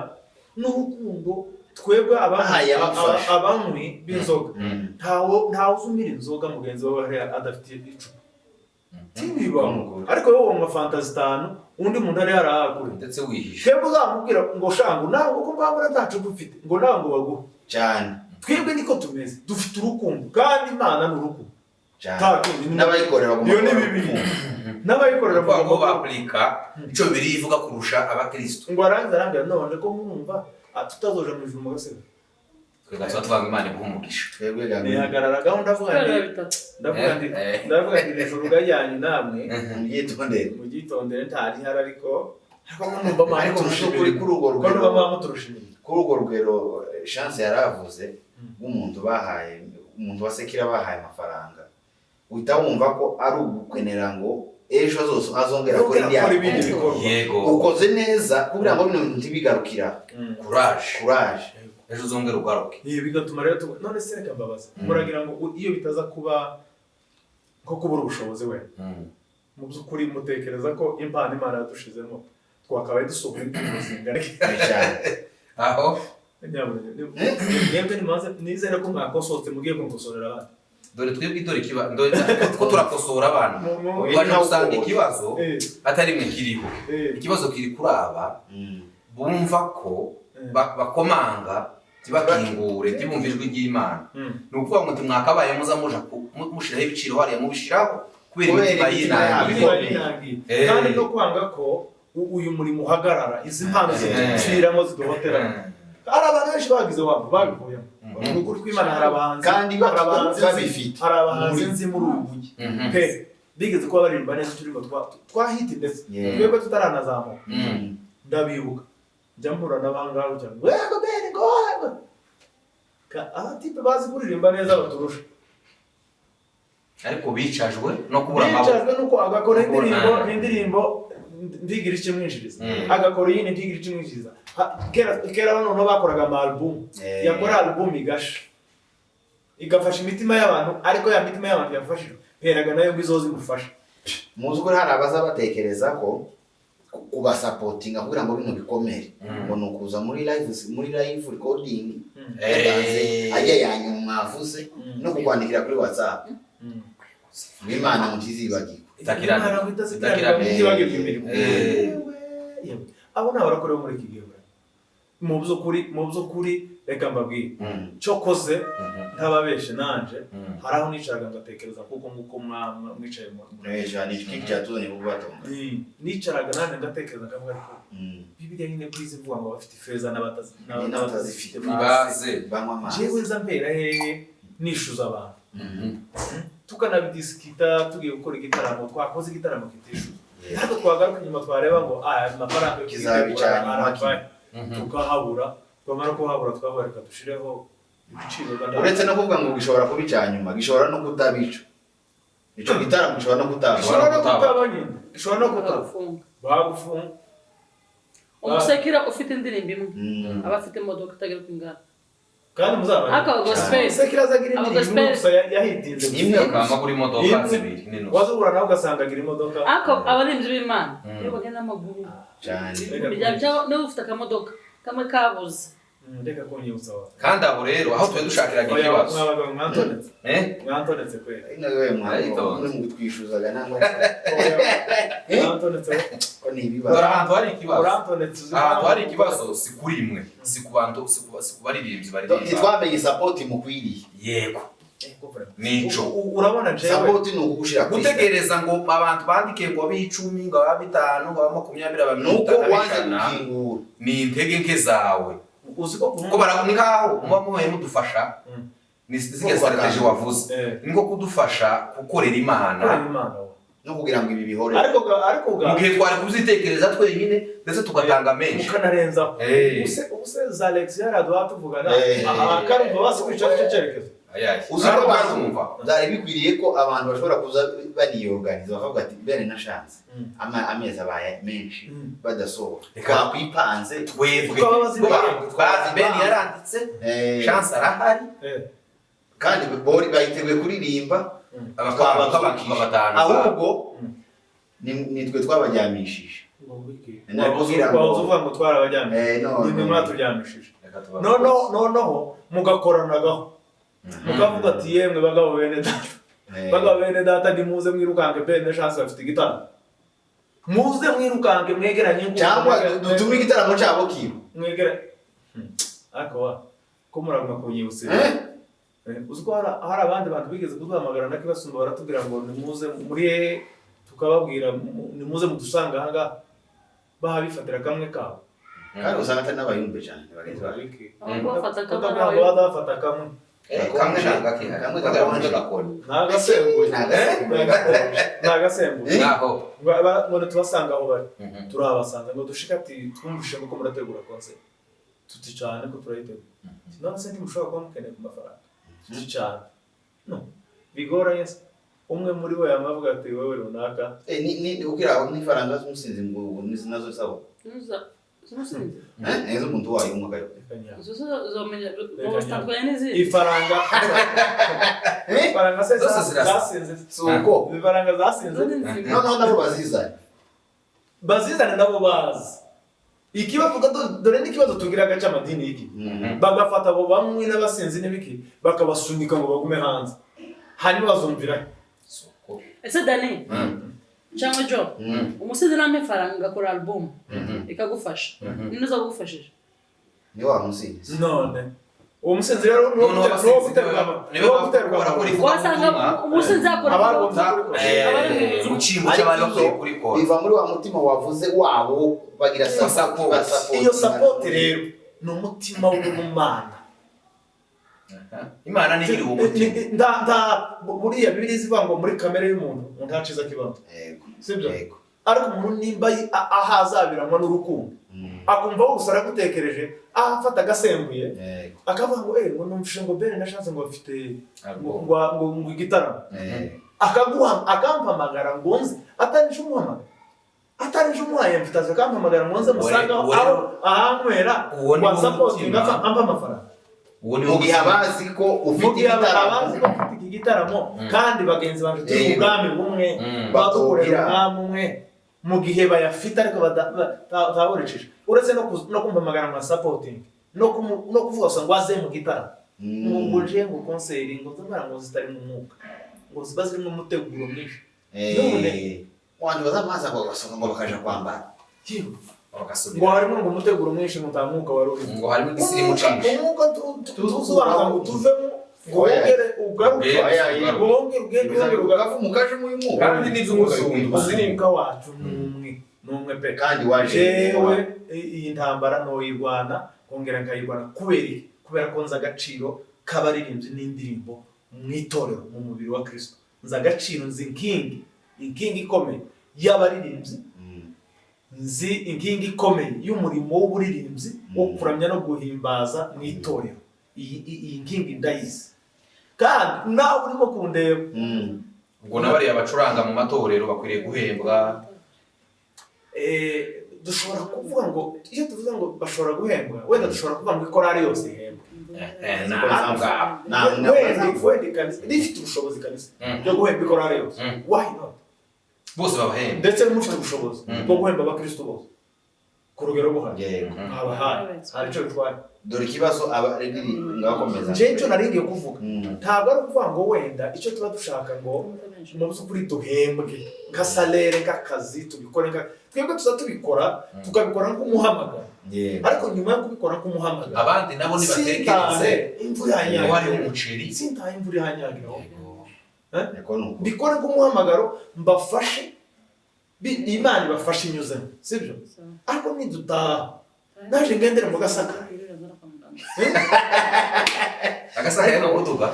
n'urukundo. Twebwe Ahaye abamufasha. Abanywi b'inzoga, ntawe uzumira inzoga mugenzi wawe hariya adafite icupa, ntibibaho. Umugore. Ariko wowe wanywa fanta zitanu, undi muntu ari harahagura. Ndetse wihishe. Twebwe uzamubwira ngo shangu nawe kuko mbambura nta cupa ufite, ngo nawe ngo baguhe. Cyane. Twebwe niko tumeze, dufite urukundo, kandi Imana ni urukundo. Cyane. Nta kindi. N'abayikorera bagomba Iyo ni kuba bibiri. urukundo. N'abayikorera kuvuga ngo bagomba bapurika icyo biri ivuga kurusha abakristo. Ngo arangiza arambwira: "None ko murumva tutazoja mu ijuru mugasiga?" Twebwe tuba tuvuga ngo Imana iguhe umugisha. Twebwe gahunda. Nihagararagaho, ndavuga nti Kubera bitatu. Ndavuga nti ndavuga nti ijuru ryanyu namwe Muryitondere. Muryitondere, ntarihari, ariko ko numva mwa Ariko mu muturusha by'ukuri imirimo. kuri urwo Ko rugero numva mwa muturusha imirimo. Kuri urwo rugero, Chance yaravuze w'umuntu bahaye, umuntu wa sekira bahaye amafaranga, uhita wumva ko ari ugukenera ngo ejo zose azongera akora indi Akora ibindi album. bikorwa. Yego. Ukoze neza kugira ngo bino bintu ntibigarukira. Kuraje. Courage. Ejo uzongera ugaruke. Ibi bigatuma rero none se reka mbabaze, muragira ngo iyo bitaza kuba nko kubura ubushobozi we, mu by'ukuri mutekereza ko impano Imana yadushizemo twakabaye dusohora indirimbo zingana iki? Cyane. Aho. Nyamuneka, mwebwe nimaze nizere ko mwakosotse, mugiye kunkosorera abandi. Dore twebwe, dore ikiba, dore ko turakosora abana. Waje gusanga ikibazo atari mwe kiriho. Ikibazo kiri kuri aba bumva ko bakomanga ntibakingure, ntibumve ijwi ry'Imana. Ni ukuvuga ngo ntimwakabaye muza muja mushiraho ibiciro hariya, mubishiraho kubera Kubera imitima imitima yabo. yinangiye. Imitima yinangiye. Kandi no kwanga ko uyu murimo uhagarara, izi mpano zidupfiramo, ziduhoteramo. Hari abantu benshi bagize wabo babivuyemo. Ni ukuri kw'Imana, hari abahanzi Kandi hari abahanzi babifite. hari abahanzi nzi muri uyu mujyi pe bigeze kuba baririmba neza uturirimbo twa hit, ndetse twebwe tutaranazamuka. Ndabibuka, njya mpura n'abangahe cyane, wego bene ngo wego. Abatipe bazi kuririmba neza baturusha. Ariko bicajwe no kubura amaboko. Bicajwe nuko agakora indirimbo, indirimbo ntigira icyo imwinjiriza, agakora iyindi ntigira icyo imwinjiriza. Kera noneho bakoraga ama album, yakora album igasha, igafasha imitima y'abantu, ariko ya mitima y'abantu yafashijwe heraga nayo ngo izoze imufasha. Muzi ko hari abaza batekereza ko kubasapotinga kugira ngo bino bikomere, ngo ni ukuza muri live recording, ajya yanyuma mwavuze, no kukwandikira kuri WhatsApp ngo Imana mutizibagirwa. Itakiranirwa. Imana ngo itazikiranirwa, Itakiranirwa. ntibagirwe imirimo. Yewe, yewe. Abo ni abarokore bo muri iki gihe bro. Mu by'ukuri reka mbabwire, cyokoze ntababeshe nanje, hari aho nicaraga ngatekereza, kuko nguko mwicaye Ejo ni iki cyatuzanye kubatunga? Nicaraga nanjye ngatekereza, nkavuga ariko Bibiliya nyine kuri izi mvuga ngo abafite ifeza N'abatazifite Baze. banywa amazi. Jewe nza mpera hehe nishuza abantu? Tukanabidisikita tugiye gukora igitaramo, twakoze igitaramo kitishyuza, ariko twagaruka inyuma twareba ngo aya mafaranga yo Kizaba kwitegura icya nyuma. aravahe? Tukahabura. Twamara kuhabura twavuga reka dushireho ibiciro. Uretse no kuvuga ngo gishobora kuba icya nyuma, gishobora no kutabica. Ico gitaramo gishobora no kutaba. Gishobora no kutaba nyine, gishobora no kutaba. Bakagufunga. Bagufunga. Umusekira ufite indirimbo imwe aba afite imodoka itagira uko ingana. Kandi muzaba Ariko abagospel Sekira azagira indirimbo imwe Abagospel. gusa yahitinze gusa. Imwe. Akama kuri imodoka Imwe. zibiri n'inusu. Waza uhura nawe ugasanga agira imodoka. Ariko abaririmbyi b'Imana iyo bagenda n'amaguru Cyane. bijya byaho, niba ufite akamodoka kamwe kabuze. Reka kunyibutsa wa. Kandi abo rero aho tuba dushakiraga Oya, ikibazo. mwabagabo mwantonetse. Eh? Mwantonetse kweli. Ari nawe mwana Aritonze. muri mutwishuzaga nangwa Oya, mwantonetse. ko ni ibibazo. Dore ahantu hari ikibazo. Urantonetse uzi. Ahantu hari ikibazo si kuri imwe, si ku bantu, si ku baririmbyi baririmba. Ntitwamenye support mukwiriye. Yego. Nico. Urabona jewe. Support ni ukugushira kuri Gutegereza ngo abantu bandike ngo abe 10, ngo abe 5, ngo abe 20, abe nuko 50, wanze ijana, gukingura. ni intege nke zawe. Uzi ko Kuko bara ni nkaho muba muhuye mudufasha. Ni ziriya strategy wavuze. Ni nko kudufasha gukorera Imana. Korera Imana wowe. No kugira ngo ibi bihore. Ariko ga Mu gihe twari kubitekereza twenyine ndetse tugatanga menshi. Mukanarenzaho. Ubuse za Alex yaraduha tuvugana. Akarumva basi kwica icyo cyerekezo. Ayaye. Uzi ko Ariko abantu barumva. byari bikwiriye ko abantu bashobora kuza baniyorganiza bakavuga ati bene nashanze amezi abaye menshi badasohora Reka. twakwipanze Twebwe. Kuko ababazi Bazi Ben yaranditse, Chance arahari, kandi bori bayiteguye kuririmba abakaba batanu. Ahubwo nitwe twabajyamishije. Wabuze uvuga ngo twarabajyamishije. Nimwe mwaturyamishije. Noneho mugakoranagaho. Mukavuga ati yemwe bagabo bene data. Bagabo bene data nimuze mwirukanke Ben Chance bafite igitaramo. Muze mwirukanke mwegeranye inkunga, cyangwa dutume igitaramo cyabo kiba. Mwegera. Ariko wa ko muraguma kunyibutsa. Uzi ko hari abandi bantu bigeze kuduhamagara ndakibasumba baratubwira ngo nimuze muri hehe, tukababwira nimuze mudusanga aha ngaha. Bahabifatira kamwe kabo. Kandi usanga atari n'abayumbe cyane bagenzi bacu. Bafata kamwe. Ntabwo badafata kamwe. Kamwe nagakihari. Kamwe Kamwe gakora. Nagasembuye. Nagasembuye. Naho. Ngo tubasanga aho bari. Turabasanga ngo dushike ati twumvishe ngo murategura concert. Tuti cyane ko turayitegura. None se ntimushobora kuba mukeneye ku mafaranga. Tuti cyane. No. Bigoranye se. Umwe muri bo yamavuga ati wowe runaka. Ni ukira aho n'ifaranga z'umusinzi ngo nazo sabo. Z'umusinzi? Neza umuntu wayo umwe akayo. Ifaranga. Ifaranga se zasinze. Suko. Ifaranga zasinze. Noneho nabo bazizane. Bazizane nabo bazi. Ikibazo dore n'ikibazo tugira agace amadini iki. Bagafata abo bamwe n'abasinzi n'ibiki bakabasunika ngo bagume hanze. Hanyuma bazumvira. Ese Dani cyangwa Joe, umusizi nampa ifaranga ngakora album ikagufasha. Nini uzagufashije? Ni wa musinzi. None uwo musinzi rero wasanga umusinzi akora biva muri wa mutima wavuze wabo bagira support. Iyo support rero ni umutima w'Imana. Imana ni iri umutima. Nda buriya Bibiliya ivuga ngo muri kamere y'umuntu umuntu ntaciza kibazo. Yego. Sibyo? Ariko umuntu nimba ahazabiranwa n'urukundo akumva wose aragutekereje afata agasembuye akavuga ngo ngo numvishe ngo Ben nashatse ngo afite ngo igitaramo akaguha akampamagara ngo nze atarije umuhamagara atarije umuhaye mfitaze akampamagara ngo nze musanga aho ahanywera wa supporting ampa amafaranga. Mu gihe abazi ko ufite igitaramo kandi bagenzi banje turi ubwami bumwe badukorera umwami umwe mu gihe bayafite ariko bataboresheje uretse no kumpamagara nka supporting no kuvuga gusa ngo aze mu gitaramo ngo nje ngo concert ngo nzamara ngo zitari mu mwuka ngo ziba zirimo umuteguro mwinshi. None wantu bazamaza ngo basohoka ngo bakaja kwambara ngo harimo ngo umuteguro mwinshi ngo nta mwuka wari urimo ngo harimo igisirimu cinshi umwuka tuzubanza ngo tuvemo ngo wongere ugaruke ngo wongere ugende ugavu mukaje mu mwuka kandi n'ivy'umusundu umwuka wacu numwe pe kandi waje jewe iyi ntambara no yirwana kongera nkayirwana kubera ko nzi agaciro k'abaririmbyi n'indirimbo mu itorero mu mubiri wa Kristo. Nzi agaciro, nzi inkingi ikomeye y'abaririmbyi, nzi inkingi ikomeye y'umurimo w'uburirimbyi wo kuramya no guhimbaza mu itorero. Iyi nkingi ndayizi kandi nawe urimo kundeba Ubwo nabariya bacuranga mu matorero bakwiriye guhembwa. Dushobora kuvuga ngo iyo tuvuze ngo bashobora guhembwa, wenda dushobora kuvuga ngo ikorari yose ihembwa. Wenda ikanisa rifite ubushobozi kanisa byo guhemba ikorari yose, why not? Bose babahemba. Ndetse mufite ubushobozi bwo guhemba abakristo bose ku rugero rwo abahaye hari icyo bitwaye. Dore ikibazo ngakomeza. Njye icyo nari ngiye kuvuga ntabwo ari ukuvuga ngo wenda icyo tuba dushaka ngo mu by'ukuri duhembwe nka salere nk'akazi tubikore nka twebwe tuza tubikora tukabikora nk'umuhamagaro, ariko nyuma yo kubikora nk'umuhamagaro abandi nabo nibatekereze imvura yanyagira umuceri, sintahe imvura ihanyagira mbikore nk'umuhamagaro mbafashe, Imana ibafashe inyuzemo, sibyo? Ariko nidutaha naje ngendere mu Gasaka. Agasaka no gutuka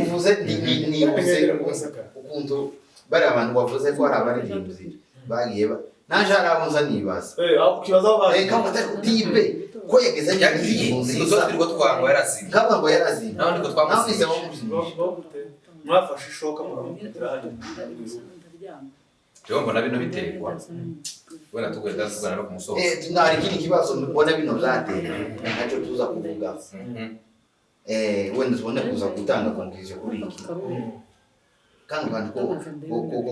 uvuze ni ukuntu bari abantu bavuze ko hari abaririmbyi bagiye naje harabunza nibaza ukibaza aho bagiye kamba tipe ko yageze yagiye tuzotwirwa twangwa yarazimye kamba ngo yarazimye naho niko twamusize mwafashe ishoka muramukubitira hano. Jewe mbona bino biterwa wenda tugenda tugana no kumusozo. Hari ikindi kibazo mbona bino byatera nacyo tuza kuvuga. Wenda tubone kuza gutanga conclusion kuri iki. Kandi kantu ko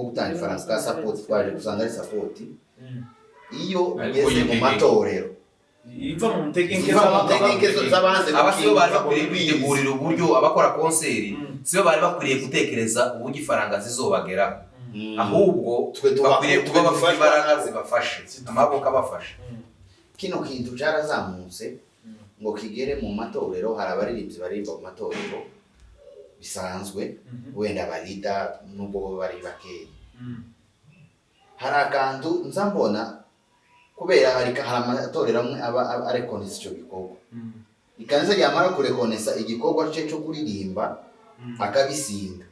gutanga ifaranga ka support twaje gusanga ari support. Iyo ugeze mu matorero iva mu ntegenke z'abanze abasibo bari bakwiriye kwitegurira uburyo abakora konseri sibo bari bakwiriye gutekereza uburyo ifaranga zizobageraho, ahubwo bakwiriye kuba bafite imbaraga zibafashe, amaboko abafashe. Kino kintu cyarazamutse ngo kigere mu matorero. Hari abaririmbyi baririmba mu matorero bisanzwe, wenda abarida nubwo bo bari bakeya. Hari akantu nza mbona kubera hari amatorero amwe aba arekonesa icyo gikorwa, ikanisa ryamara kurekonesa igikorwa cye cyo kuririmba akabisinda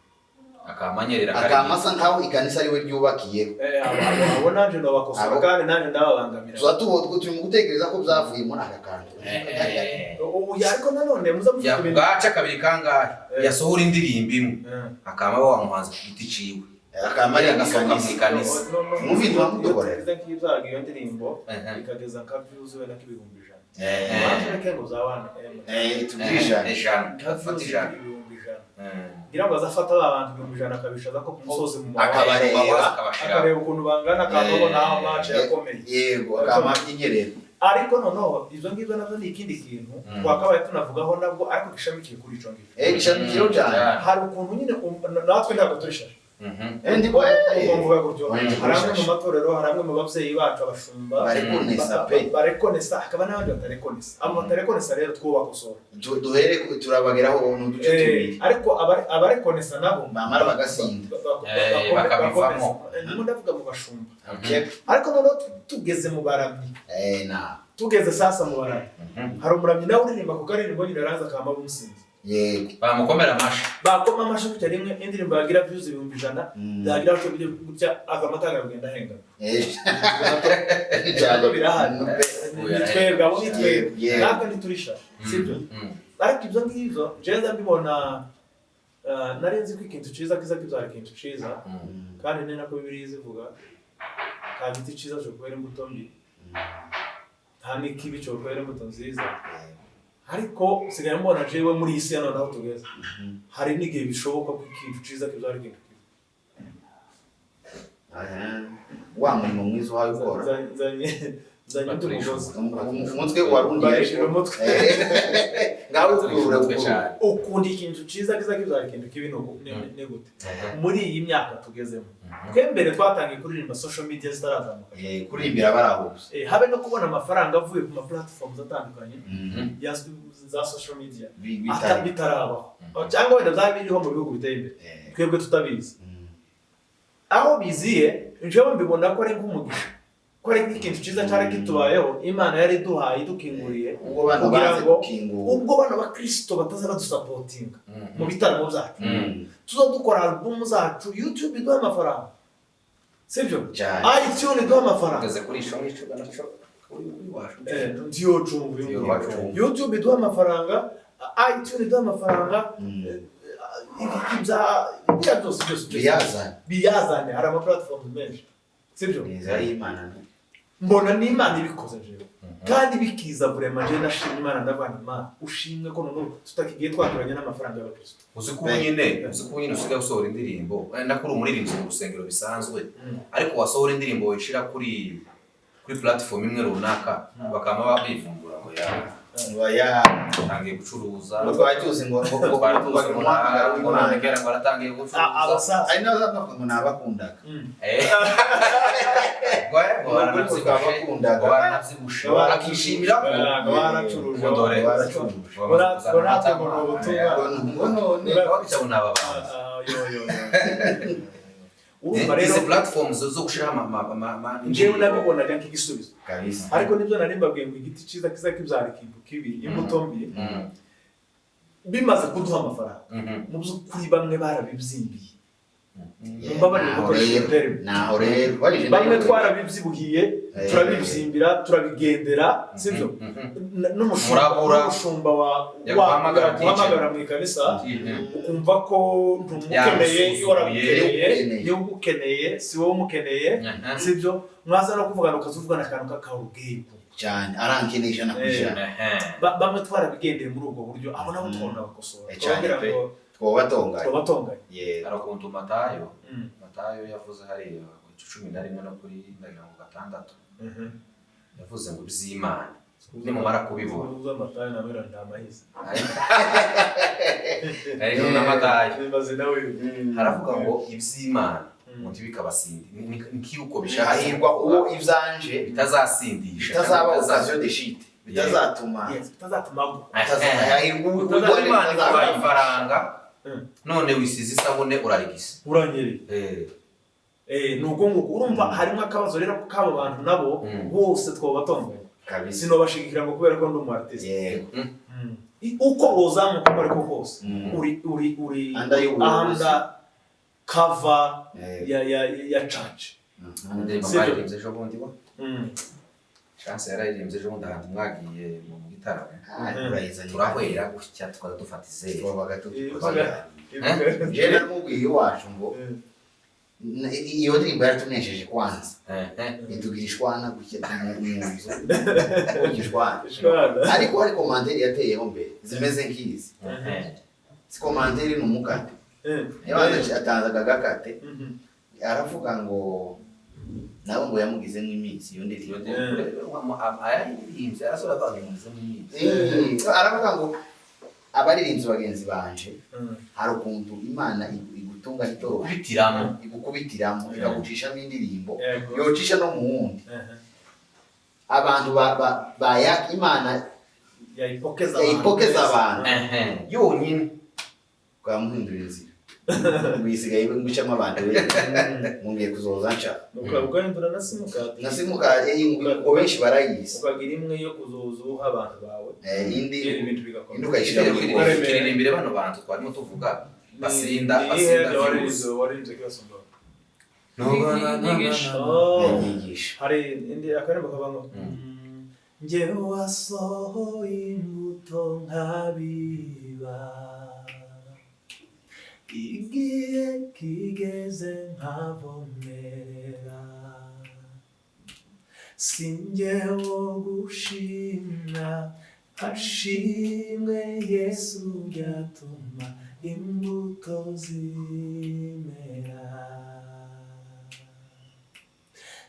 akamanyerera akamasa nkaho ikanisa ariwe ryubakiyeho. Abo nanje ndabakosora kandi nanje ndababangamira. Turi mu gutekereza ko byavuye muri aka kantu. Ariko nanone muza mufite ibintu bwaca kabiri kangahe yasohora indirimbo imwe akama wa muhanzi ku giti ciwe akama ari agasohoka mu ikanisa mufite bamudukorera nk'ibyaga iyo ndirimbo ikageza nka views wenda k'100,000 ariko ngo zawana tubwije ijana fata ijana ngira ngo azafata abantu 100,000 akabishaza ko kumusozi mu akabareba akareba ukuntu bangana akabona aho match yakomeye. Yego akama byingerera. Ariko noneho izo ngibyo nazo ni ikindi kintu twakabaye tunavugaho nabwo ariko gishamikiye kuri ico ngicyo. Gishamikiye cyane. Hari ukuntu nyine natwe ntabwo turishashe. Ndi boy hari amwe mu matorero, hari amwe mu babyeyi bacu abashumba barekonesa pe barekonesa, hakaba n'abandi batarekonesa. Abo batarekonesa rero twubakosora duhere turabageraho n'uduce tubiri, ariko abarekonesa nabo bamara bagasinda bakabivamo. Ndimo ndavuga mu bashumba, ariko noneho tugeze mu baramyi, tugeze sasa mu baramyi, hari umuramyi nawe uririmba ku karirimbo nyine araza akama bumusinzi. Yego bamukomera amashi, bakoma amashi gutya rimwe indirimbo yagira views 100,000 yagira cyo gutya akamatanga kugenda henga. Cyane birahari twebwe abo ni twebwe natwe ntiturisha, sibyo? Ariko ibyo ngibyo njye mbibona nari nzi ko ikintu ciza kiza kibyara ikintu ciza, kandi ni nako Bibiliya izivuga nta giti ciza cyo kwera imbuto mbi, nta n'ikibi cyo kwera imbuto nziza. Ariko sigaye mbona jewe muri isi ya none aho tugeze hari n'igihe bishoboka ko ikintu ciza kibyara ikintu kibi. Wa murimo mwiza uhaye ukora umutwe warundi umutwe ngaho ukura ukunda ikintu ciza kiza kibyara ikintu kibi. Ni gute muri iyi myaka tugezemo twembere twatangiye kuririmba social media zitarazamuka, kuririmbira barahuze, habe no kubona amafaranga avuye ku ma platforms atandukanye za social media bitarabaho, cyangwa wenda byari biriho mu bihugu biteye imbere twebwe tutabizi. Aho biziye njyewe mbibona ko ari nk'umugisha, ko ari nk'ikintu cyiza cyari kitubayeho, Imana yari iduhaye idukinguriye kugira ngo ubwo bano bakristo bataza badusapotinga mu bitaramo byacu, tuzo dukora album zacu, YouTube iduha amafaranga, sibyo? iTunes iduha amafaranga, YouTube iduha amafaranga, iTunes iduha amafaranga, Ibiki bya bya byose byose byose Biyazane. Biyazane, hari ama platforms menshi, sibyo? Ni inzira y'Imana. Mbona n'Imana ibikoze jewe kandi bikiza. Vraiment, jewe nashimye Imana, ndavana Imana ushimwe ko noneho tutakigiye twaturanye n'amafaranga y'abakristo. Uzi ko ubu nyine usigaye usohora indirimbo, nako uri umuririmbyi mu rusengero bisanzwe, ariko wasohora indirimbo wishira kuri platform imwe runaka, bakaba bivumbura ngo ya Ngo ya atangiye gucuruza. Ngo twari tuzi ngo Twari tuzi ngo umuhamagaro ngo w'Imana. none kera ngo aratangiye gucuruza. Abasaza. Ari nazo bavuga ngo nabakundaga. Ngo baranabyibushe. Twabakundaga. Ngo baranabyibushe, akishimira ko ngo baracuruje. Ngo dore. Baracuruje. Ngo natwe ngo ni ubutumwa. Ngo none ngo ni aba bantu. Ah, yo yo yo, urumva rero Izi platforms zo gushiraho njyewe nabibonaga nk'igisubizo. Kabisa. Ariko nibyo nari mbabwiye ngo igiti cyiza kiza kibyara ikintu kibi, imbuto mbi. Bimaze kuduha amafaranga, mu by'ukuri bamwe barabibyimbiye. Mumbabarire Naho gukoresha rero iyo terme. Naho rero warije. Bamwe twarabibyibuhiye, turabibyimbira, turabigendera, sibyo? N'umushumba Murabura. N'umushumba wa Yaguhamagara. Yaguhamagara mu ikanisa, ukumva ko ntumukeneye. Yagusuzuguye. Waramukeneye. Ukeneye. Niwe ugukeneye, si wowe umukeneye, sibyo? Mwaza no kuvugana, ukazuvugana akantu k'akarugego. Cyane, arankeneye 100%. Bamwe twarabigendeye muri ubwo buryo, abo nabo twabona bakosora. Eh, cyane twababwira pe. ngo Twobatonganye. Twabatonganye. Yego. Hari ukuntu Matayo yavuze hariya ku gice 11 no kuri ndagira ngo 6, yavuze ngo iby'Imana nimumara kubibona. Uvuze Matayo nawe nta mahise. Hejuru na Matayo. Bimaze nawe. Haravuga ngo iby'Imana ngo ntibikabasindi, nk'uko bishaka. Hahirwa uwo ibyanje bitazasindisha. Bitazaba occasion de chute, bitazatuma Yes, bitazatuma agwa. Hahirwa uwo Utazaba Imana iguhaye bitazatuma ifaranga, none wisize isabune, urarigisa. Uranyereye. Ni ubwo nguko urumva harimo akabazo rero k'abo bantu nabo bose twabatonganye. Kabisa. Sinobashigikira ngo kubera ko ndi umu artiste. Yego. Uko wozamuka uko ariko kose, uri Under y'ubuyobozi. under cover Yego. ya church. Indirimbo Sibyo. mwaririmbye ejo bundi bo, Chance yararirimbye ejo bundi ahantu mwagiye mu gitaramo. Ah, urayizanye. Turahwera gutya, tukaza dufata izere. Twabaga Ivuga- tukiganira, jewe namubwiye iwacu ngo iyo ndirimbo yaratunesheje kwanza, itugira ishwana gutya mu nzu, gutya ishwana. Ishwana. Ariko hari commentaire yateyeho mbere zimeze nk'izi. Si commentaire, ni umukate. Yabanza atanzaga agakate, aravuga ngo nawe ngo yamugizemo iminsi iyo Iyo ndirimbo. ndirimbo ayaririmbye arasoza avuga ngo yamugizemo iminsi. Aravuga ngo abaririmbyi bagenzi banje, hari ukuntu Imana igutunga n'itoroshi, kubitiramo, igukubitiramo, ikagucishamo indirimbo, Yego. yocisha no mu wundi abantu ba Imana Yayipokeza. Yayipokeza abantu. Yonyine. Ukamuhindura inzira, wisigaye ngucamo abantu benshi, ngiye kuzoza nca Ugahindura na simukadi. Na simukadi ngo benshi barayizi. Ukagira imwe yo kuzoza uha abantu bawe. Indi ibintu bigakomeza. Indi ukayishyira muri Ukaremera. Turirimbire bano bantu twarimo tuvuga basinda, Ni basinda iyihe views. Waririmbye kibasumba? Inyigisho. Oh. Inyigisho. Hari indi akaririmbo kavuga ngo njyewe wasohoye imbuto nkabiba, igihe kigeze nkavomerera, si njye wo gushimwa, hashimwe Yesu, byatuma imbuto zimera.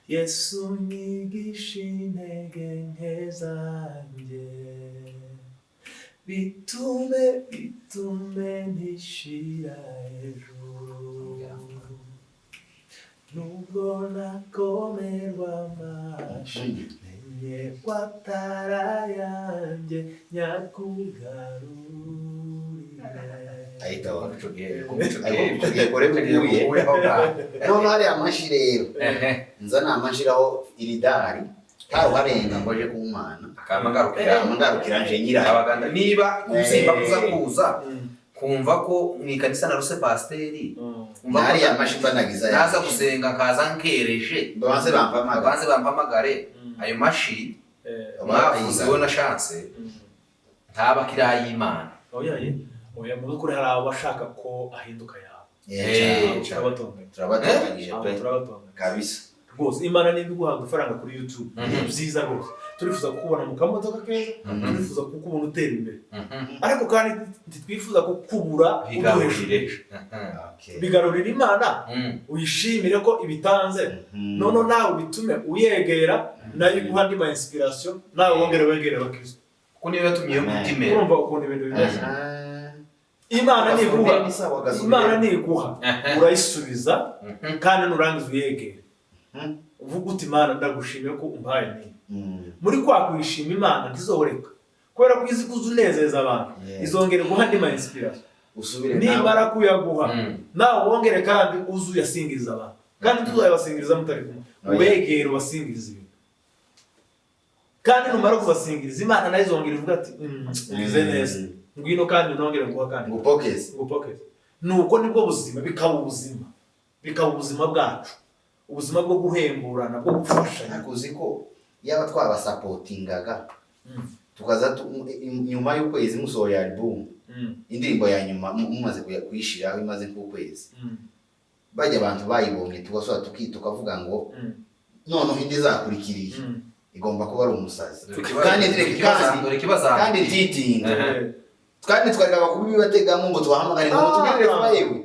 Yesu nyigisha intege nke zanjye, bitume ntishira hejuru, nubwo nakomerwa amashi, menye ko atari ayanjye, nyakugarurire. Ahita Kuko ico gihe, kuko ico Ariko gihe icyo gihe kore buguye. ukuyeho bwa Noneho hariya amashi rero, nza namashiraho iri dari taruharenga ngo aje kumana. Akama ngarukira. Ngarukira nje nyirayo. Abaganda niba kubyimba kuza kuza kumva ko mu ikanisa naruse pasiteri, kumva ko Hariya amashi mbanagiza. Naza gusenga nkaza nkereje, babanze bampamagara. Babanze bampamagare ayo mashi mwavuze wowe na Chance, ntaba kiri ay'Imana. Oya ye. Oya, mu by'ukuri hari abashaka ko ahinduka yawe. Eh, cyane. Turabatonganya. Turabatunganyije Abo pe. turabatonganya Kabisa. Rwose. Imana niba iguha udufaranga kuri YouTube, ni byiza rwose. Turifuza kukubona mu kamodoka keza, turifuza kukubona utera imbere, ariko kandi ntitwifuza kukubura uduhesha Bigarurire. umugisha. Okay. Bigarurira Imana, uyishimire ko ibitanze. Noneho nawe bitume uyegera, nayo iguha andi ma inspiration, nawe wongere wegere abakristo. Kuko niyo yatumye iyo Amen. mbuto imera. Urumva ukuntu ibintu bimeze? Ah. Imana niguha, Ni sawa, gasubire. Imana niguha, urayisubiza, kandi nurangiza uyegere, uvuga uti: "Imana, ndagushimiye ko umpaye niyi." Muri kwa kuyishima, Imana ntizoreka, kubera ko izi kuza unezeza abantu, izongera guha andi ma inspiration. Usubire. Nimara kuyaguha, nawe wongere kandi uze uyasingiriza abantu, kandi tuzayabasingiriza mutari kumwe. Oya. Ubegere, ubasingirize ibintu, kandi numara kubasingiriza, Imana nayo izongera ivuga ati: Ugize neza, ngwino kandi nongere nguha kandi." Ngupokeze. Ngupokeze. Nuko nibwo buzima, bikaba ubuzima bwacu, ubuzima bwo guhemburana, bwo gufashanya. Ariko uzi ko yaba twabasapotingaga, tukaza nyuma y'ukwezi musohoye album, indirimbo ya nyuma mumaze kuyishiraho imaze nk'ukwezi, bajya abantu bayibonye, tugasubira tukavuga ngo noneho indi izakurikiriye igomba kuba ari umusazi. Kandi Dore ikibazo. kandi ntitinda, kandi twareka kubibategamo ngo tubahamagare ngo mutubwire vuba yewe.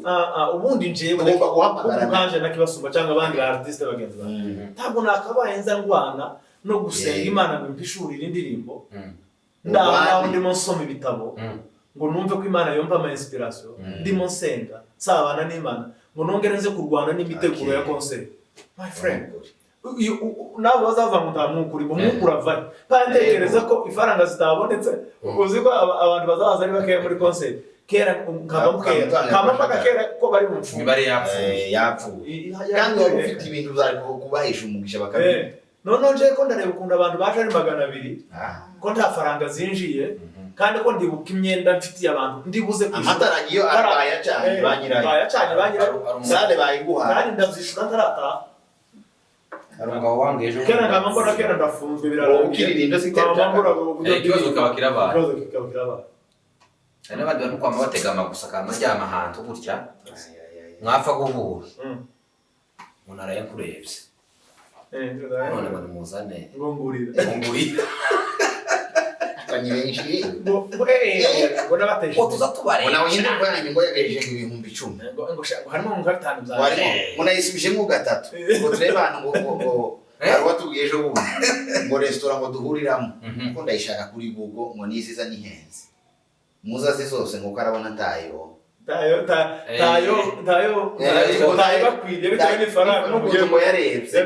Ubundi njyewe Tugomba guhamagarana. Ubwanje nakibasumba cyangwa abandi ba artiste bagenzi banjye, ntabwo nakabaye nza ndwana no gusenga Imana ngo impishurire indirimbo, ndaho Urwane. ngaho ndimo nsoma ibitabo ngo numve ko Imana yumva ama inspiration, ndimo nsenga nsabana n'Imana, ngo nongere nze kurwana n'imiteguro ya concert. My friend, nabo bazavuga ngo nta mwuka urimo, umwuka uravahe? Kandi ntekereza ko ifaranga zitabonetse. Uzi ko abantu bazaza ari bakeya muri concert. Kera nkaba mukera, nkaba mbona kera ko bari mu mfungo. Imibare yapfuye. Eh, yapfuye. Kandi wari ufite ibintu byari kubahesha umugisha bakabibona. Noneho nje ko ndareba ukuntu abantu baje ari 200, ko nta faranga zinjiye, kandi ko ndibuka imyenda mfitiye abantu ndibuze kwishyura. Amatara iyo bayacanye ba nyirayo. Bayacanye ba nyirayo. Salle bayiguha. Kandi ndabyishyura ntarataha. Hari umugabo wambwiye ejo. Kera nkaba mbona kera ndafunzwe, birarangiye. Ukiririnda se Nkaba mbura uburyo. Ikibazo kikaba kirabaye. Ikibazo kikaba kirabaye. Hari n'abandi bari kwama bategama gusa, akama aryama ahantu gutya, mwapfa guhura, umuntu arayakurebye, none ngo nimuzane. Ngo ngurira. Ngurira. Ni benshi. Ngo n'abateje. Ngo tuza tubareba. Ngo nawe nyine yanjye ngo yagaje 10,000. Ngo harimo nka bitanu bya. Warimo ngo nayisubijemo gatatu ngo turebe ahantu ngo hari uwatubwiye ejo bundi ngo resitora ngo duhuriramo, kuko ndayishaka kuri Google, ngo niziza nihenze muzaze zose, ngo ko arabona tayo. Tayo tayo tayo tayo bakwiriye bitewe n'ifaranga. N'ukuntu ngo yarebye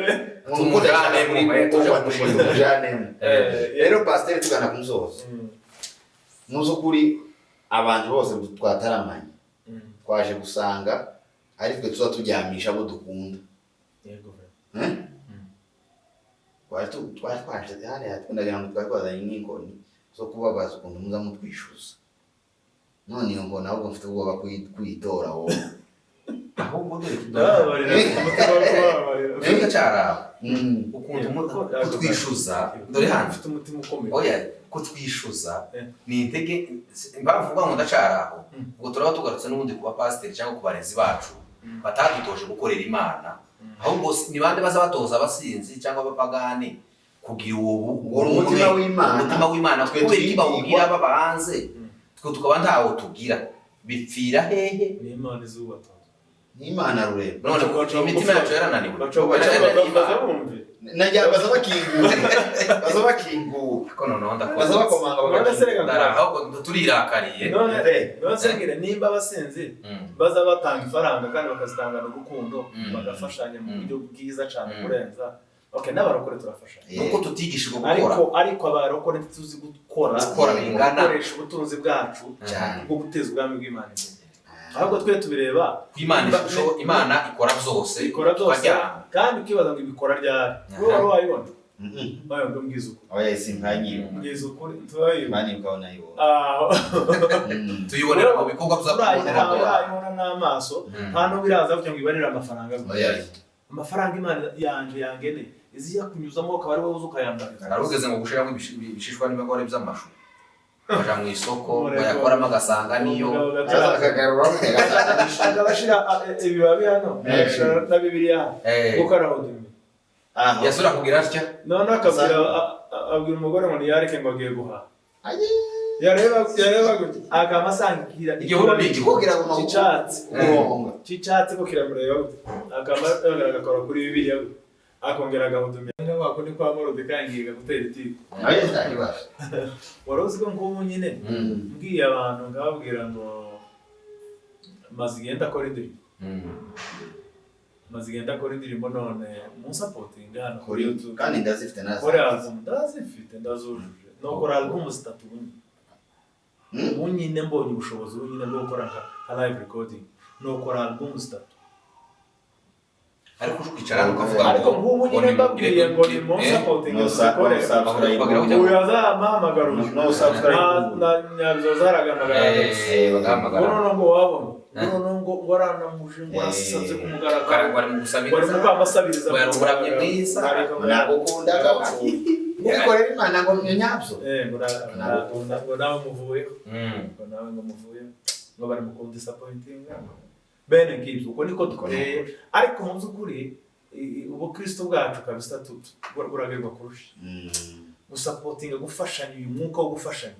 ngo kuko ndayishaka kuri Google ngo tumujanemo. Rero pasiteri, tugana ku musozo. Mu by'ukuri abantu bose twataramanye, twaje gusanga ari twe tuza turyamisha abo dukunda. Eh? Twari twaje hariya ndagira ngo twari twazanye n'inkoni zo kubabaza ukuntu muza mutwishyuza, none iyo nkoni ahubwo mfite ubwoba kuyitora wowe. Ahubwo dore. Ndababarira, mfite umutima wo kubabarira. Ikibazo cyarawe, ukuntu kutwishyuza, dore hano. Mfite umutima ukomeye. Oya, kutwishyuza ni intege. Impamvu uvuga ngo ndacara aho, ubwo turaba tugarutse n'ubundi ku bapasiteri cyangwa ku barezi bacu batadutoje gukorera Imana. Ahubwo ni bande baza batoza abasinzi cyangwa abapagani kugira uwo Uwo mutima w'Imana. Umutima w'Imana. Twe Kubera iki twigirwa. bawugira baba hanze, twe tukaba ntawo tugira? Bipfira hehe? Ni Imana izubatoza. N'Imana rurema. None imitima yacu yarananiwe. Baca baza bumve. Nagira baza bakingura, baza bakingura. Ariko noneho Baza ndakora bakomanga. None se reka. Bagakingura. Ahubwo turirakariye. None se ngira nimba abasinzi baza batanga ifaranga kandi bakazitangana urukundo, bagafashanya mu buryo bwiza cyane kurenza, okay, n'abarokore turafashanya. Nuko tutigishijwe gukora. Ariko abarokore ntituzi gukora. Gukora bingana. Gukoresha ubutunzi bwacu Cyane. bwo guteza ubwami bw'Imana imbere, ahubwo twe tubireba Imana ishusho, Imana ikora byose. Ikora byose. Tukaryama. Kandi ukibaza ngo ibikora ryari? Wowe wari wayibona? Oya, ngo mbwiza ukuri. Oya, simpanyiwe. Mbwiza ukuri, turayibona. Imana ukabona ayibona. Ah. Tuyibonera mu bikorwa Ntawe urayibona n'amaso, nta n'ubwo iraza kugira ngo ibarire amafaranga gusa. Oya. Amafaranga Imana yanje yangene izi yakunyuzamo, akaba ari wowe uza ukayambarira. Hari ugeze ngo gushiramo ibishishwa n'ibigori by'amashu. Baja mu isoko bayakoramo agasanga niyo akabashira ibibabi hano na bibiliya hano kuko arahudumye yasura kugira atya none akabwira abwira umugore ngo niyareke ngo agiye guhaha yareba gutya akaba asangira igihuru ni cy'icyatsi cy'icyatsi ko kiramureba gutya akaba yongera agakora kuri bibiliya gutya akongera agahudumira nka kundi kwa Moridekayi ngiye gutera itiko wari uzi ko nk'ubu nyine mbwiye abantu ngababwira ngo maze igenda akora indirimbo maze igenda akora indirimbo none munsapotinga hano kuri YouTube kandi ndazifite nazo kora album ndazifite ndazujuje nokora album zitatu ubu nyine mbonye ubushobozi ubu nyine bwo gukora nka live recording nokora album zitatu ariko ukicara ukavuga ariko nk'ubu nyine mbabwiye ngo ni munsapotinga zikore uyu azampamagara na nyabyo zaragamagara ngo ngo wabona ngo ngo waranamuje ngo warasaze ku mugaragaro ngo wari mu kwamasabiriza ngo yari mwiza nagukunda ubikorera Imana ngo nyabyo ngo nawe muvuyeho ngo nawe ngo muvuyeho ngo bari mu kundisappointinga bene ngibyo uko niko duteye ariko mu by'ukuri ubukristo bwacu kabisa buragerwa kurusha gusapotinga gufashanya uyu mwuka wo gufashanya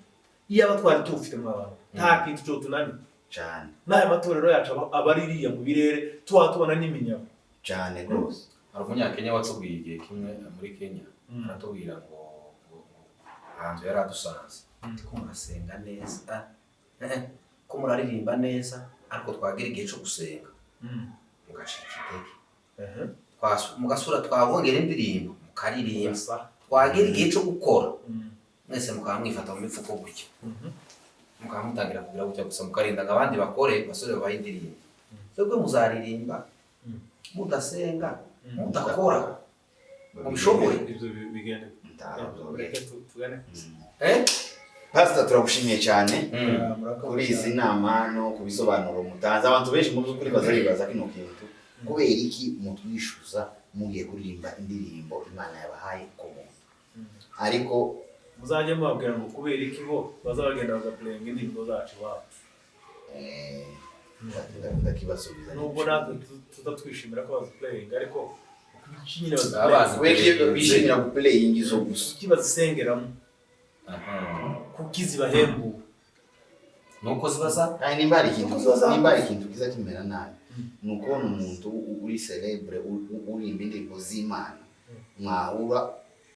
iyo aba twari tuwufite mu abantu nta kintu cyo tunaniye cyane n'aya matorero yacu aba ari iriya mu birere tuba tubona n'iminyago cyane rwose hari umunyakenya watubwiye igihe kimwe muri Kenya aratubwira ngo ahantu yari adusanze ko murasenga neza ko muraririmba neza ariko twagira igihe cyo gusenga mugacika intege mugasura twabongera indirimbo mukaririmba twagira igihe cyo gukora mwese mukaba mwifata mu mifuko gutya mukaba mutangira kugira gutya gusa mukarinda ngo abandi bakore basore babahe indirimbo twebwe muzaririmba mudasenga mudakora mubishoboye ibyo bigende Pastor turagushimiye cyane kuri izi nama no ku bisobanuro mutanze abantu benshi mu by'ukuri bazaribaza kino kintu kubera iki mutwishuza mugiye kuririmba indirimbo Imana yabahaye ku muntu ariko muzajye mubabwira ngo kubera iki bo bazabagenda bagaplayinga indirimbo zacu iwabo ndakibasubiza nubwo natwe tutatwishimira ko baziplayinga ariko nyine bishimira guplayinga izo gusa kuki bazisengeramo kuki zibahembura nuko zibaza kandi nimba hari ikintu kiza kimera nabi ni ukubona umuntu uri celebre uririmba indirimbo z'Imana mwahura